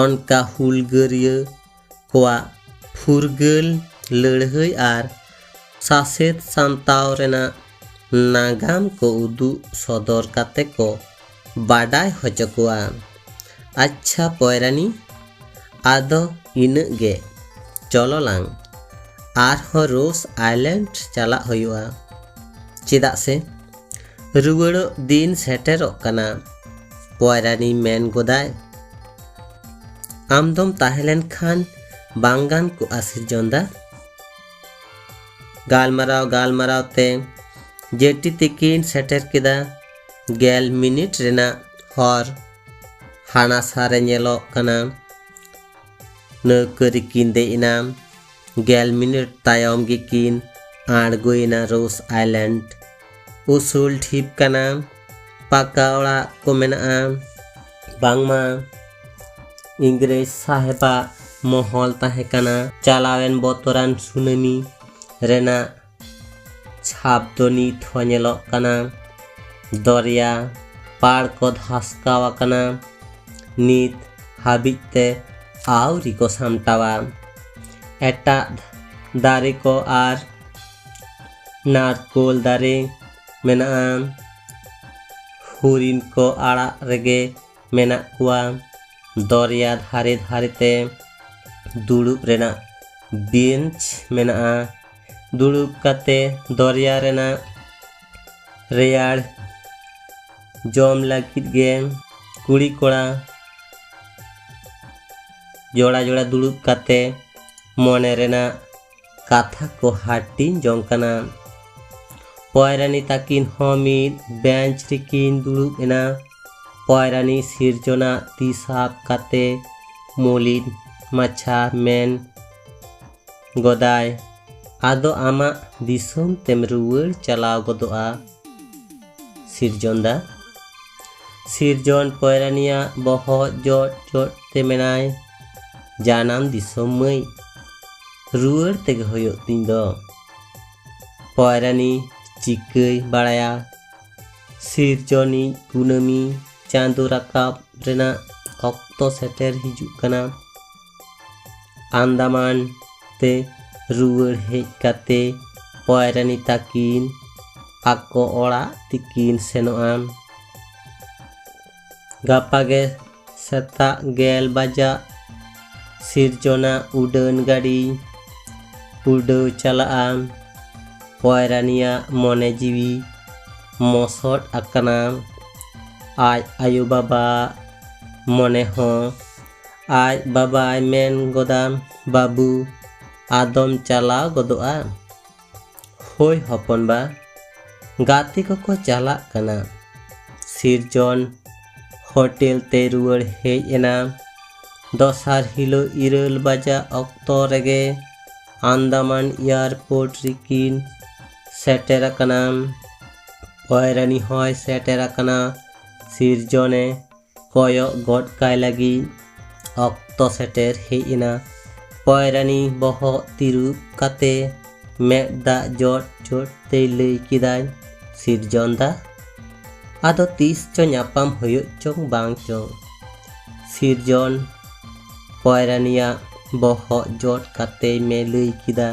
ᱚᱱᱠᱟ ᱦᱩᱞᱜᱟᱹᱨᱤᱭᱟᱹ ᱠᱚᱣᱟᱜ ᱯᱷᱩᱨᱜᱟᱹᱞ ᱞᱟᱹᱲᱦᱟᱹᱭ ᱟᱨ ᱥᱟᱥᱮᱛ ᱥᱟᱢᱴᱟᱣ ᱨᱮᱱᱟᱜ ᱱᱟᱜᱟᱢ ᱠᱚ ᱩᱫᱩᱜ ᱥᱚᱫᱚᱨ ᱠᱟᱛᱮ ᱠᱚ ᱵᱟᱰᱟᱭ ᱦᱚᱪᱚ ᱠᱚᱣᱟ᱾ ᱟᱪᱪᱷᱟ ᱯᱚᱭᱨᱟᱱᱤ, ᱟᱫᱚ ᱤᱱᱟᱹᱜ ᱜᱮ, ᱪᱚᱞᱚ ᱞᱟᱝ ᱟᱨᱦᱚᱸ ᱨᱳᱥ ᱟᱭᱞᱮᱱᱰ ᱪᱟᱞᱟᱜ ᱦᱩᱭᱩᱜᱼᱟ, ᱪᱮᱫᱟᱜ ᱥᱮ ᱨᱩᱣᱟᱹᱲᱚᱜ ᱫᱤᱱ ᱥᱮᱴᱮᱨᱚᱜ ᱠᱟᱱᱟ᱾ ᱯᱚᱭᱨᱟᱱᱤ ᱢᱮᱱ ᱜᱚᱫᱟᱭ, ᱟᱢ ᱫᱚᱢ ᱛᱟᱦᱮᱸ ᱞᱮᱱ ᱠᱷᱟᱱ ᱵᱟᱝ ᱜᱟᱱ ᱠᱚᱜᱼᱟ ᱥᱤᱨᱡᱚᱱ ᱫᱟ? ᱜᱟᱞᱢᱟᱨᱟᱣ ᱜᱟᱞᱢᱟᱨᱟᱣ ᱛᱮ ᱡᱮᱴᱤ ᱛᱮᱠᱤᱱ ᱥᱮᱴᱮᱨ ᱠᱮᱫᱟ᱾ ᱜᱮᱞ ᱢᱤᱱᱤᱴ ᱨᱮᱱᱟᱜ ᱦᱚᱨ ᱦᱟᱱᱟ ᱥᱟ ᱨᱮ ᱧᱮᱞᱚᱜ ᱠᱟᱱᱟ᱾ ᱱᱟᱹᱣᱠᱟᱹ ᱨᱮᱠᱤᱱ ᱫᱮᱡ ᱮᱱᱟ᱾ ᱜᱮᱞ ᱢᱤᱱᱤᱴ ᱛᱟᱭᱚᱢ ᱜᱮᱠᱤᱱ ᱟᱬᱜᱚᱭᱮᱱᱟ ᱨᱳᱥ ᱟᱭᱞᱮᱱᱰ᱾ ᱩᱥᱩᱞ ᱰᱷᱤᱯ ᱠᱟᱱᱟ, ᱯᱟᱠᱟ ᱚᱲᱟᱜ ᱠᱚ ᱢᱮᱱᱟᱜᱼᱟ᱾ ᱵᱟᱝᱢᱟ ᱤᱝᱨᱮᱡᱽ ᱥᱟᱦᱮᱵᱟᱜ ᱢᱚᱦᱚᱞ ᱛᱟᱦᱮᱸ ᱠᱟᱱᱟ᱾ ᱪᱟᱞᱟᱣᱮᱱ ᱵᱚᱛᱚᱨᱟᱱ ᱥᱩᱱᱟᱹᱢᱤ ᱨᱮᱱᱟᱜ ᱪᱷᱟᱯ ᱫᱚ ᱱᱤᱛ ᱦᱚᱸ ᱧᱮᱞᱚᱜ ᱠᱟᱱᱟ᱾ ᱫᱚᱨᱭᱟ ᱯᱟᱲ ᱠᱚ ᱫᱷᱟᱥᱠᱟᱣ ᱟᱠᱟᱱᱟ᱾ ᱱᱤᱛ ᱦᱟᱹᱵᱤᱡ ᱛᱮ ᱟᱹᱣᱨᱤ ᱠᱚ ᱥᱟᱢᱴᱟᱣᱟ᱾ ᱮᱴᱟᱜ ᱫᱟᱨᱮ ᱠᱚ ᱟᱨ ᱱᱟᱨᱠᱳᱞ ᱫᱟᱨᱮ ᱢᱮᱱᱟᱜᱼᱟ᱾ ᱦᱚᱨᱤᱱ ᱠᱚ ᱟᱲᱟᱜ ᱨᱮᱜᱮ ᱢᱮᱱᱟᱜ ᱠᱚᱣᱟ᱾ ᱫᱚᱨᱭᱟ ᱫᱷᱟᱨᱮ ᱫᱷᱟᱨᱮ ᱛᱮ ᱫᱩᱲᱩᱵ ᱨᱮᱱᱟᱜ ᱵᱮᱧᱪ ᱢᱮᱱᱟᱜᱼᱟ᱾ ᱫᱩᱲᱩᱵ ᱠᱟᱛᱮ ᱫᱚᱨᱭᱟ ᱨᱮᱱᱟᱜ ᱨᱮᱭᱟᱲ ᱡᱚᱢ ᱞᱟᱹᱜᱤᱫ ᱜᱮ ᱠᱩᱲᱤ ᱠᱚᱲᱟ ᱡᱚᱲᱟ ᱡᱚᱲᱟ ᱫᱩᱲᱩᱵ ᱠᱟᱛᱮ ᱢᱚᱱᱮ ᱨᱮᱱᱟᱜ ᱠᱟᱛᱷᱟ ᱠᱚ ᱦᱟᱹᱴᱤᱧ ᱡᱚᱝ ᱠᱟᱱᱟ᱾ ᱯᱚᱭᱨᱟᱱᱤ ᱛᱟᱹᱠᱤᱱ ᱦᱚᱸ ᱢᱤᱫ ᱵᱮᱧᱪ ᱨᱮᱠᱤᱱ ᱫᱩᱲᱩᱵ ᱮᱱᱟ᱾ ᱯᱚᱭᱨᱟᱱᱤ ᱥᱤᱨᱡᱚᱱᱟᱜ ᱛᱤ ᱥᱟᱵ ᱠᱟᱛᱮ ᱢᱚᱞᱤᱱ ᱢᱟᱪᱷᱟ ᱢᱮᱱ ᱜᱚᱫᱟᱭ, ᱟᱫᱚ ᱟᱢᱟᱜ ᱫᱤᱥᱚᱢ ᱛᱮᱢ ᱨᱩᱣᱟᱹᱲ ᱪᱟᱞᱟᱣ ᱜᱚᱫᱚᱜᱼᱟ ᱥᱤᱨᱡᱚᱱ ᱫᱟ᱾ ᱥᱤᱨᱡᱚᱱ ᱯᱚᱭᱨᱟᱱᱤᱭᱟᱜ ᱵᱚᱦᱚᱜ ᱡᱚᱫ ᱡᱚᱫ ᱛᱮ ᱢᱮᱱᱟᱭ, ᱡᱟᱱᱟᱢ ᱫᱤᱥᱚᱢ ᱢᱟᱹᱭ, ᱨᱩᱣᱟᱹᱲ ᱛᱮᱜᱮ ᱦᱩᱭᱩᱜ ᱛᱤᱧ ᱫᱚ᱾ ᱯᱚᱭᱨᱟᱱᱤ ᱪᱤᱠᱟᱹᱭ ᱵᱟᱲᱟᱭᱟ, ᱥᱤᱨᱡᱚᱱᱤᱡ ᱠᱩᱱᱟᱹᱢᱤ ᱪᱟᱸᱫᱚ ᱨᱟᱠᱟᱵ ᱨᱮᱱᱟᱜ ᱚᱠᱛᱚ ᱥᱮᱴᱮᱨ ᱦᱤᱡᱩᱜ ᱠᱟᱱᱟ᱾ ᱟᱱᱫᱟᱢᱟᱱ ᱛᱮ ᱨᱩᱣᱟᱹᱲ ᱦᱮᱡ ᱠᱟᱛᱮ ᱯᱚᱭᱨᱟᱱᱤ ᱛᱟᱹᱠᱤᱱ ᱟᱠᱚ ᱚᱲᱟᱜ ᱛᱮᱠᱤᱱ ᱥᱮᱱᱚᱜᱼᱟ᱾ ᱜᱟᱯᱟ ᱜᱮ ᱥᱮᱛᱟᱜ ᱜᱮᱞ ᱵᱟᱡᱟᱜ ᱥᱤᱨᱡᱚᱱᱟᱜ ᱩᱰᱟᱹᱱ ᱜᱟᱹᱰᱤ ᱩᱰᱟᱹᱣ ᱪᱟᱞᱟᱜᱼᱟ᱾ ᱯᱚᱭᱨᱟᱱᱤᱭᱟᱜ ᱢᱚᱱᱮ ᱡᱤᱣᱤ ᱢᱚᱥᱚᱫ ᱟᱠᱟᱱᱟ᱾ ᱟᱡ ᱟᱭᱳ ᱵᱟᱵᱟ ᱢᱚᱱᱮ ᱦᱚᱸ ᱟᱡ ᱵᱟᱵᱟᱭ ᱢᱮᱱ ᱜᱚᱫᱟ, "ᱵᱟᱹᱵᱩ, ᱟᱫᱚᱢ ᱪᱟᱞᱟᱣ ᱜᱚᱫᱚᱜᱼᱟ?" "ᱦᱳᱭ ᱦᱚᱯᱚᱱ ᱵᱟ, ᱜᱟᱛᱮ ᱠᱚᱠᱚ ᱪᱟᱞᱟᱜ ᱠᱟᱱᱟ᱾" ᱥᱤᱨᱡᱚᱱ ᱦᱳᱴᱮᱞ ᱛᱮ ᱨᱩᱣᱟᱹᱲ ᱦᱮᱡ ᱮᱱᱟ᱾ ᱫᱚᱥᱟᱨ ᱦᱤᱞᱳᱜ ᱤᱨᱟᱹᱞ ᱵᱟᱡᱟᱜ ᱚᱠᱛᱚ ᱨᱮᱜᱮ ᱟᱱᱫᱟᱢᱟᱱ ᱮᱭᱟᱨᱯᱳᱨᱴ ᱨᱮᱠᱤᱱ ᱥᱮᱴᱮᱨ ᱟᱠᱟᱱᱟ᱾ ᱯᱚᱭᱨᱟᱱᱤ ᱦᱚᱸᱭ ᱥᱮᱴᱮᱨ ᱟᱠᱟᱱᱟ᱾ ᱥᱤᱨᱡᱚᱱᱮ ᱠᱚᱭᱚᱜ ᱜᱚᱫ ᱠᱟᱭ ᱞᱟᱹᱜᱤᱫ ᱚᱠᱛᱚ ᱥᱮᱴᱮᱨ ᱦᱮᱡ ᱮᱱᱟ᱾ ᱯᱚᱭᱨᱟᱱᱤ ᱵᱚᱦᱚᱜ ᱛᱤᱨᱩᱵ ᱠᱟᱛᱮ ᱢᱮᱫ ᱫᱟᱜ ᱡᱚᱫ ᱡᱚᱫ ᱛᱮᱭ ᱞᱟᱹᱭ ᱠᱮᱫᱟᱭ, "ᱥᱤᱨᱡᱚᱱ ᱫᱟ, ᱟᱫᱚ ᱛᱤᱥ ᱪᱚ ᱧᱟᱯᱟᱢ ᱦᱩᱭᱩᱜ ᱪᱚᱝ ᱵᱟᱝ ᱪᱚᱝ?" ᱥᱤᱨᱡᱚᱱ ᱯᱚᱭᱨᱟᱱᱤᱭᱟᱜ ᱵᱚᱦᱚᱜ ᱡᱚᱫ ᱠᱟᱛᱮᱭ ᱢᱮ ᱞᱟᱹᱭ ᱠᱮᱫᱟ,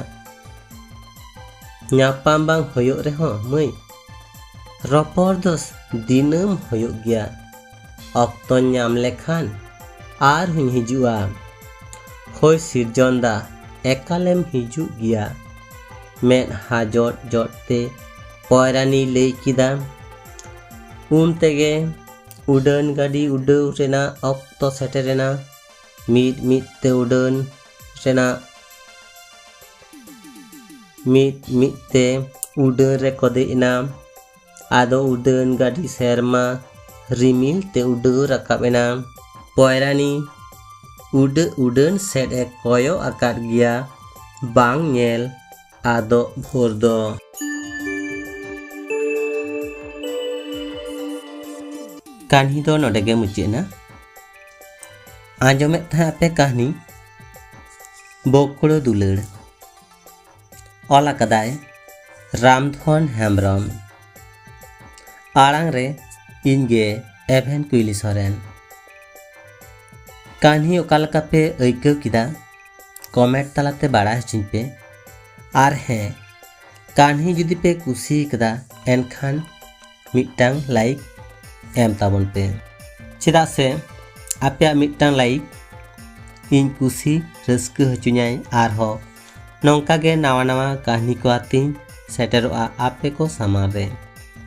"ᱧᱟᱯᱟᱢ ᱵᱟᱝ ᱦᱩᱭᱩᱜ ᱨᱮᱦᱚᱸ ᱢᱟᱹᱭ, ᱨᱚᱯᱚᱲ ᱫᱚ ᱫᱤᱱᱟᱹᱢ ᱦᱩᱭᱩᱜ ᱜᱮᱭᱟ᱾ ᱚᱠᱛᱚᱧ ᱧᱟᱢ ᱞᱮᱠᱷᱟᱱ ᱟᱨᱦᱚᱸᱧ ᱦᱤᱡᱩᱜᱼᱟ᱾" "ᱦᱳᱭ ᱥᱤᱨᱡᱚᱱ ᱫᱟ, ᱮᱠᱟᱞᱮᱢ ᱦᱤᱡᱩᱜ ᱜᱮᱭᱟ," ᱢᱮᱫᱦᱟ ᱡᱚᱫ ᱡᱚᱫ ᱛᱮ ᱯᱚᱭᱨᱟᱱᱤ ᱞᱟᱹᱭ ᱠᱮᱫᱟ᱾ ᱩᱱ ᱛᱮᱜᱮ ᱩᱰᱟᱹᱱ ᱜᱟᱹᱰᱤ ᱩᱰᱟᱹᱣ ᱨᱮᱱᱟᱜ ᱚᱠᱛᱚ ᱥᱮᱴᱮᱨᱮᱱᱟ᱾ ᱢᱤᱫ ᱢᱤᱫ ᱛᱮ ᱩᱰᱟᱹᱱ ᱨᱮᱱᱟᱜ ᱢᱤᱫ ᱢᱤᱫ ᱛᱮ ᱩᱰᱟᱹᱱ ᱨᱮᱠᱚ ᱫᱮᱡ ᱮᱱᱟ᱾ ᱟᱫᱚ ᱩᱰᱟᱹᱱ ᱜᱟᱹᱰᱤ ᱥᱮᱨᱢᱟ ᱨᱤᱢᱤᱞ ᱛᱮ ᱩᱰᱟᱹᱣ ᱨᱟᱠᱟᱵ ᱮᱱᱟ᱾ ᱯᱚᱭᱨᱟᱱᱤ ᱩᱰᱟᱹ ᱩᱰᱟᱹᱱ ᱥᱮᱫ ᱮ ᱠᱚᱭᱚᱜ ᱟᱠᱟᱫ ᱜᱮᱭᱟ, ᱵᱟᱝ ᱧᱮᱞ ᱟᱫᱚᱜ ᱵᱷᱳᱨ ᱫᱚ᱾ ᱠᱟᱹᱦᱱᱤ ᱫᱚ ᱱᱚᱰᱮ ᱜᱮ ᱢᱩᱪᱟᱹᱫ ᱮᱱᱟ᱾ ᱟᱸᱡᱚᱢᱮᱫ ᱛᱟᱦᱮᱸ ᱟᱯᱮ ᱠᱟᱹᱦᱱᱤ ᱵᱚᱠᱲᱚ ᱫᱩᱞᱟᱹᱲ᱾ ᱚᱞ ᱟᱠᱟᱫᱟᱭ ᱨᱟᱢᱫᱷᱚᱱ ᱦᱮᱢᱵᱨᱚᱢ᱾ ᱟᱲᱟᱝ ᱨᱮ ᱤᱧ ᱜᱮ ᱮᱵᱷᱮᱱ ᱠᱩᱭᱞᱤ ᱥᱚᱨᱮᱱ᱾ ᱠᱟᱹᱦᱱᱤ ᱚᱠᱟ ᱞᱮᱠᱟ ᱯᱮ ᱟᱹᱭᱠᱟᱹᱣ ᱠᱮᱫᱟ? ᱠᱚᱢᱮᱱᱴ ᱛᱟᱞᱟᱛᱮ ᱵᱟᱲᱟᱭ ᱦᱚᱪᱚᱧ ᱯᱮ᱾ ᱟᱨ ᱦᱮᱸ, ᱠᱟᱹᱦᱱᱤ ᱡᱩᱫᱤ ᱯᱮ ᱠᱩᱥᱤ ᱠᱟᱫᱟ, ᱮᱱᱠᱷᱟᱱ ᱢᱤᱫᱴᱟᱝ ᱞᱟᱭᱤᱠ ᱮᱢ ᱛᱟᱵᱚᱱ ᱯᱮ᱾ ᱪᱮᱫᱟᱜ ᱥᱮ ᱟᱯᱮᱭᱟᱜ ᱢᱤᱫᱴᱟᱝ ᱞᱟᱭᱤᱠ ᱤᱧ ᱠᱩᱥᱤ ᱨᱟᱹᱥᱠᱟᱹ ᱦᱚᱪᱚᱧᱟᱭ, ᱟᱨᱦᱚᱸ ᱱᱚᱝᱠᱟ ᱜᱮ ᱱᱟᱣᱟ ᱱᱟᱣᱟ ᱠᱟᱹᱦᱱᱤ ᱠᱚ ᱟᱛᱮᱧ ᱥᱮᱴᱮᱨᱚᱜᱼᱟ ᱟᱯᱮ ᱠᱚ ᱥᱟᱢᱟᱝ ᱨᱮ᱾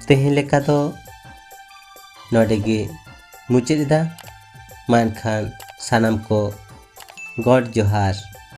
ᱛᱮᱦᱮᱧ ᱞᱮᱠᱟ ᱫᱚ ᱱᱚᱰᱮ ᱜᱮ ᱢᱩᱪᱟᱹᱫ ᱮᱫᱟ᱾ ᱢᱟ ᱮᱱᱠᱷᱟᱱ ᱥᱟᱱᱟᱢ ᱠᱚ ᱜᱚᱰ ᱡᱚᱦᱟᱨ᱾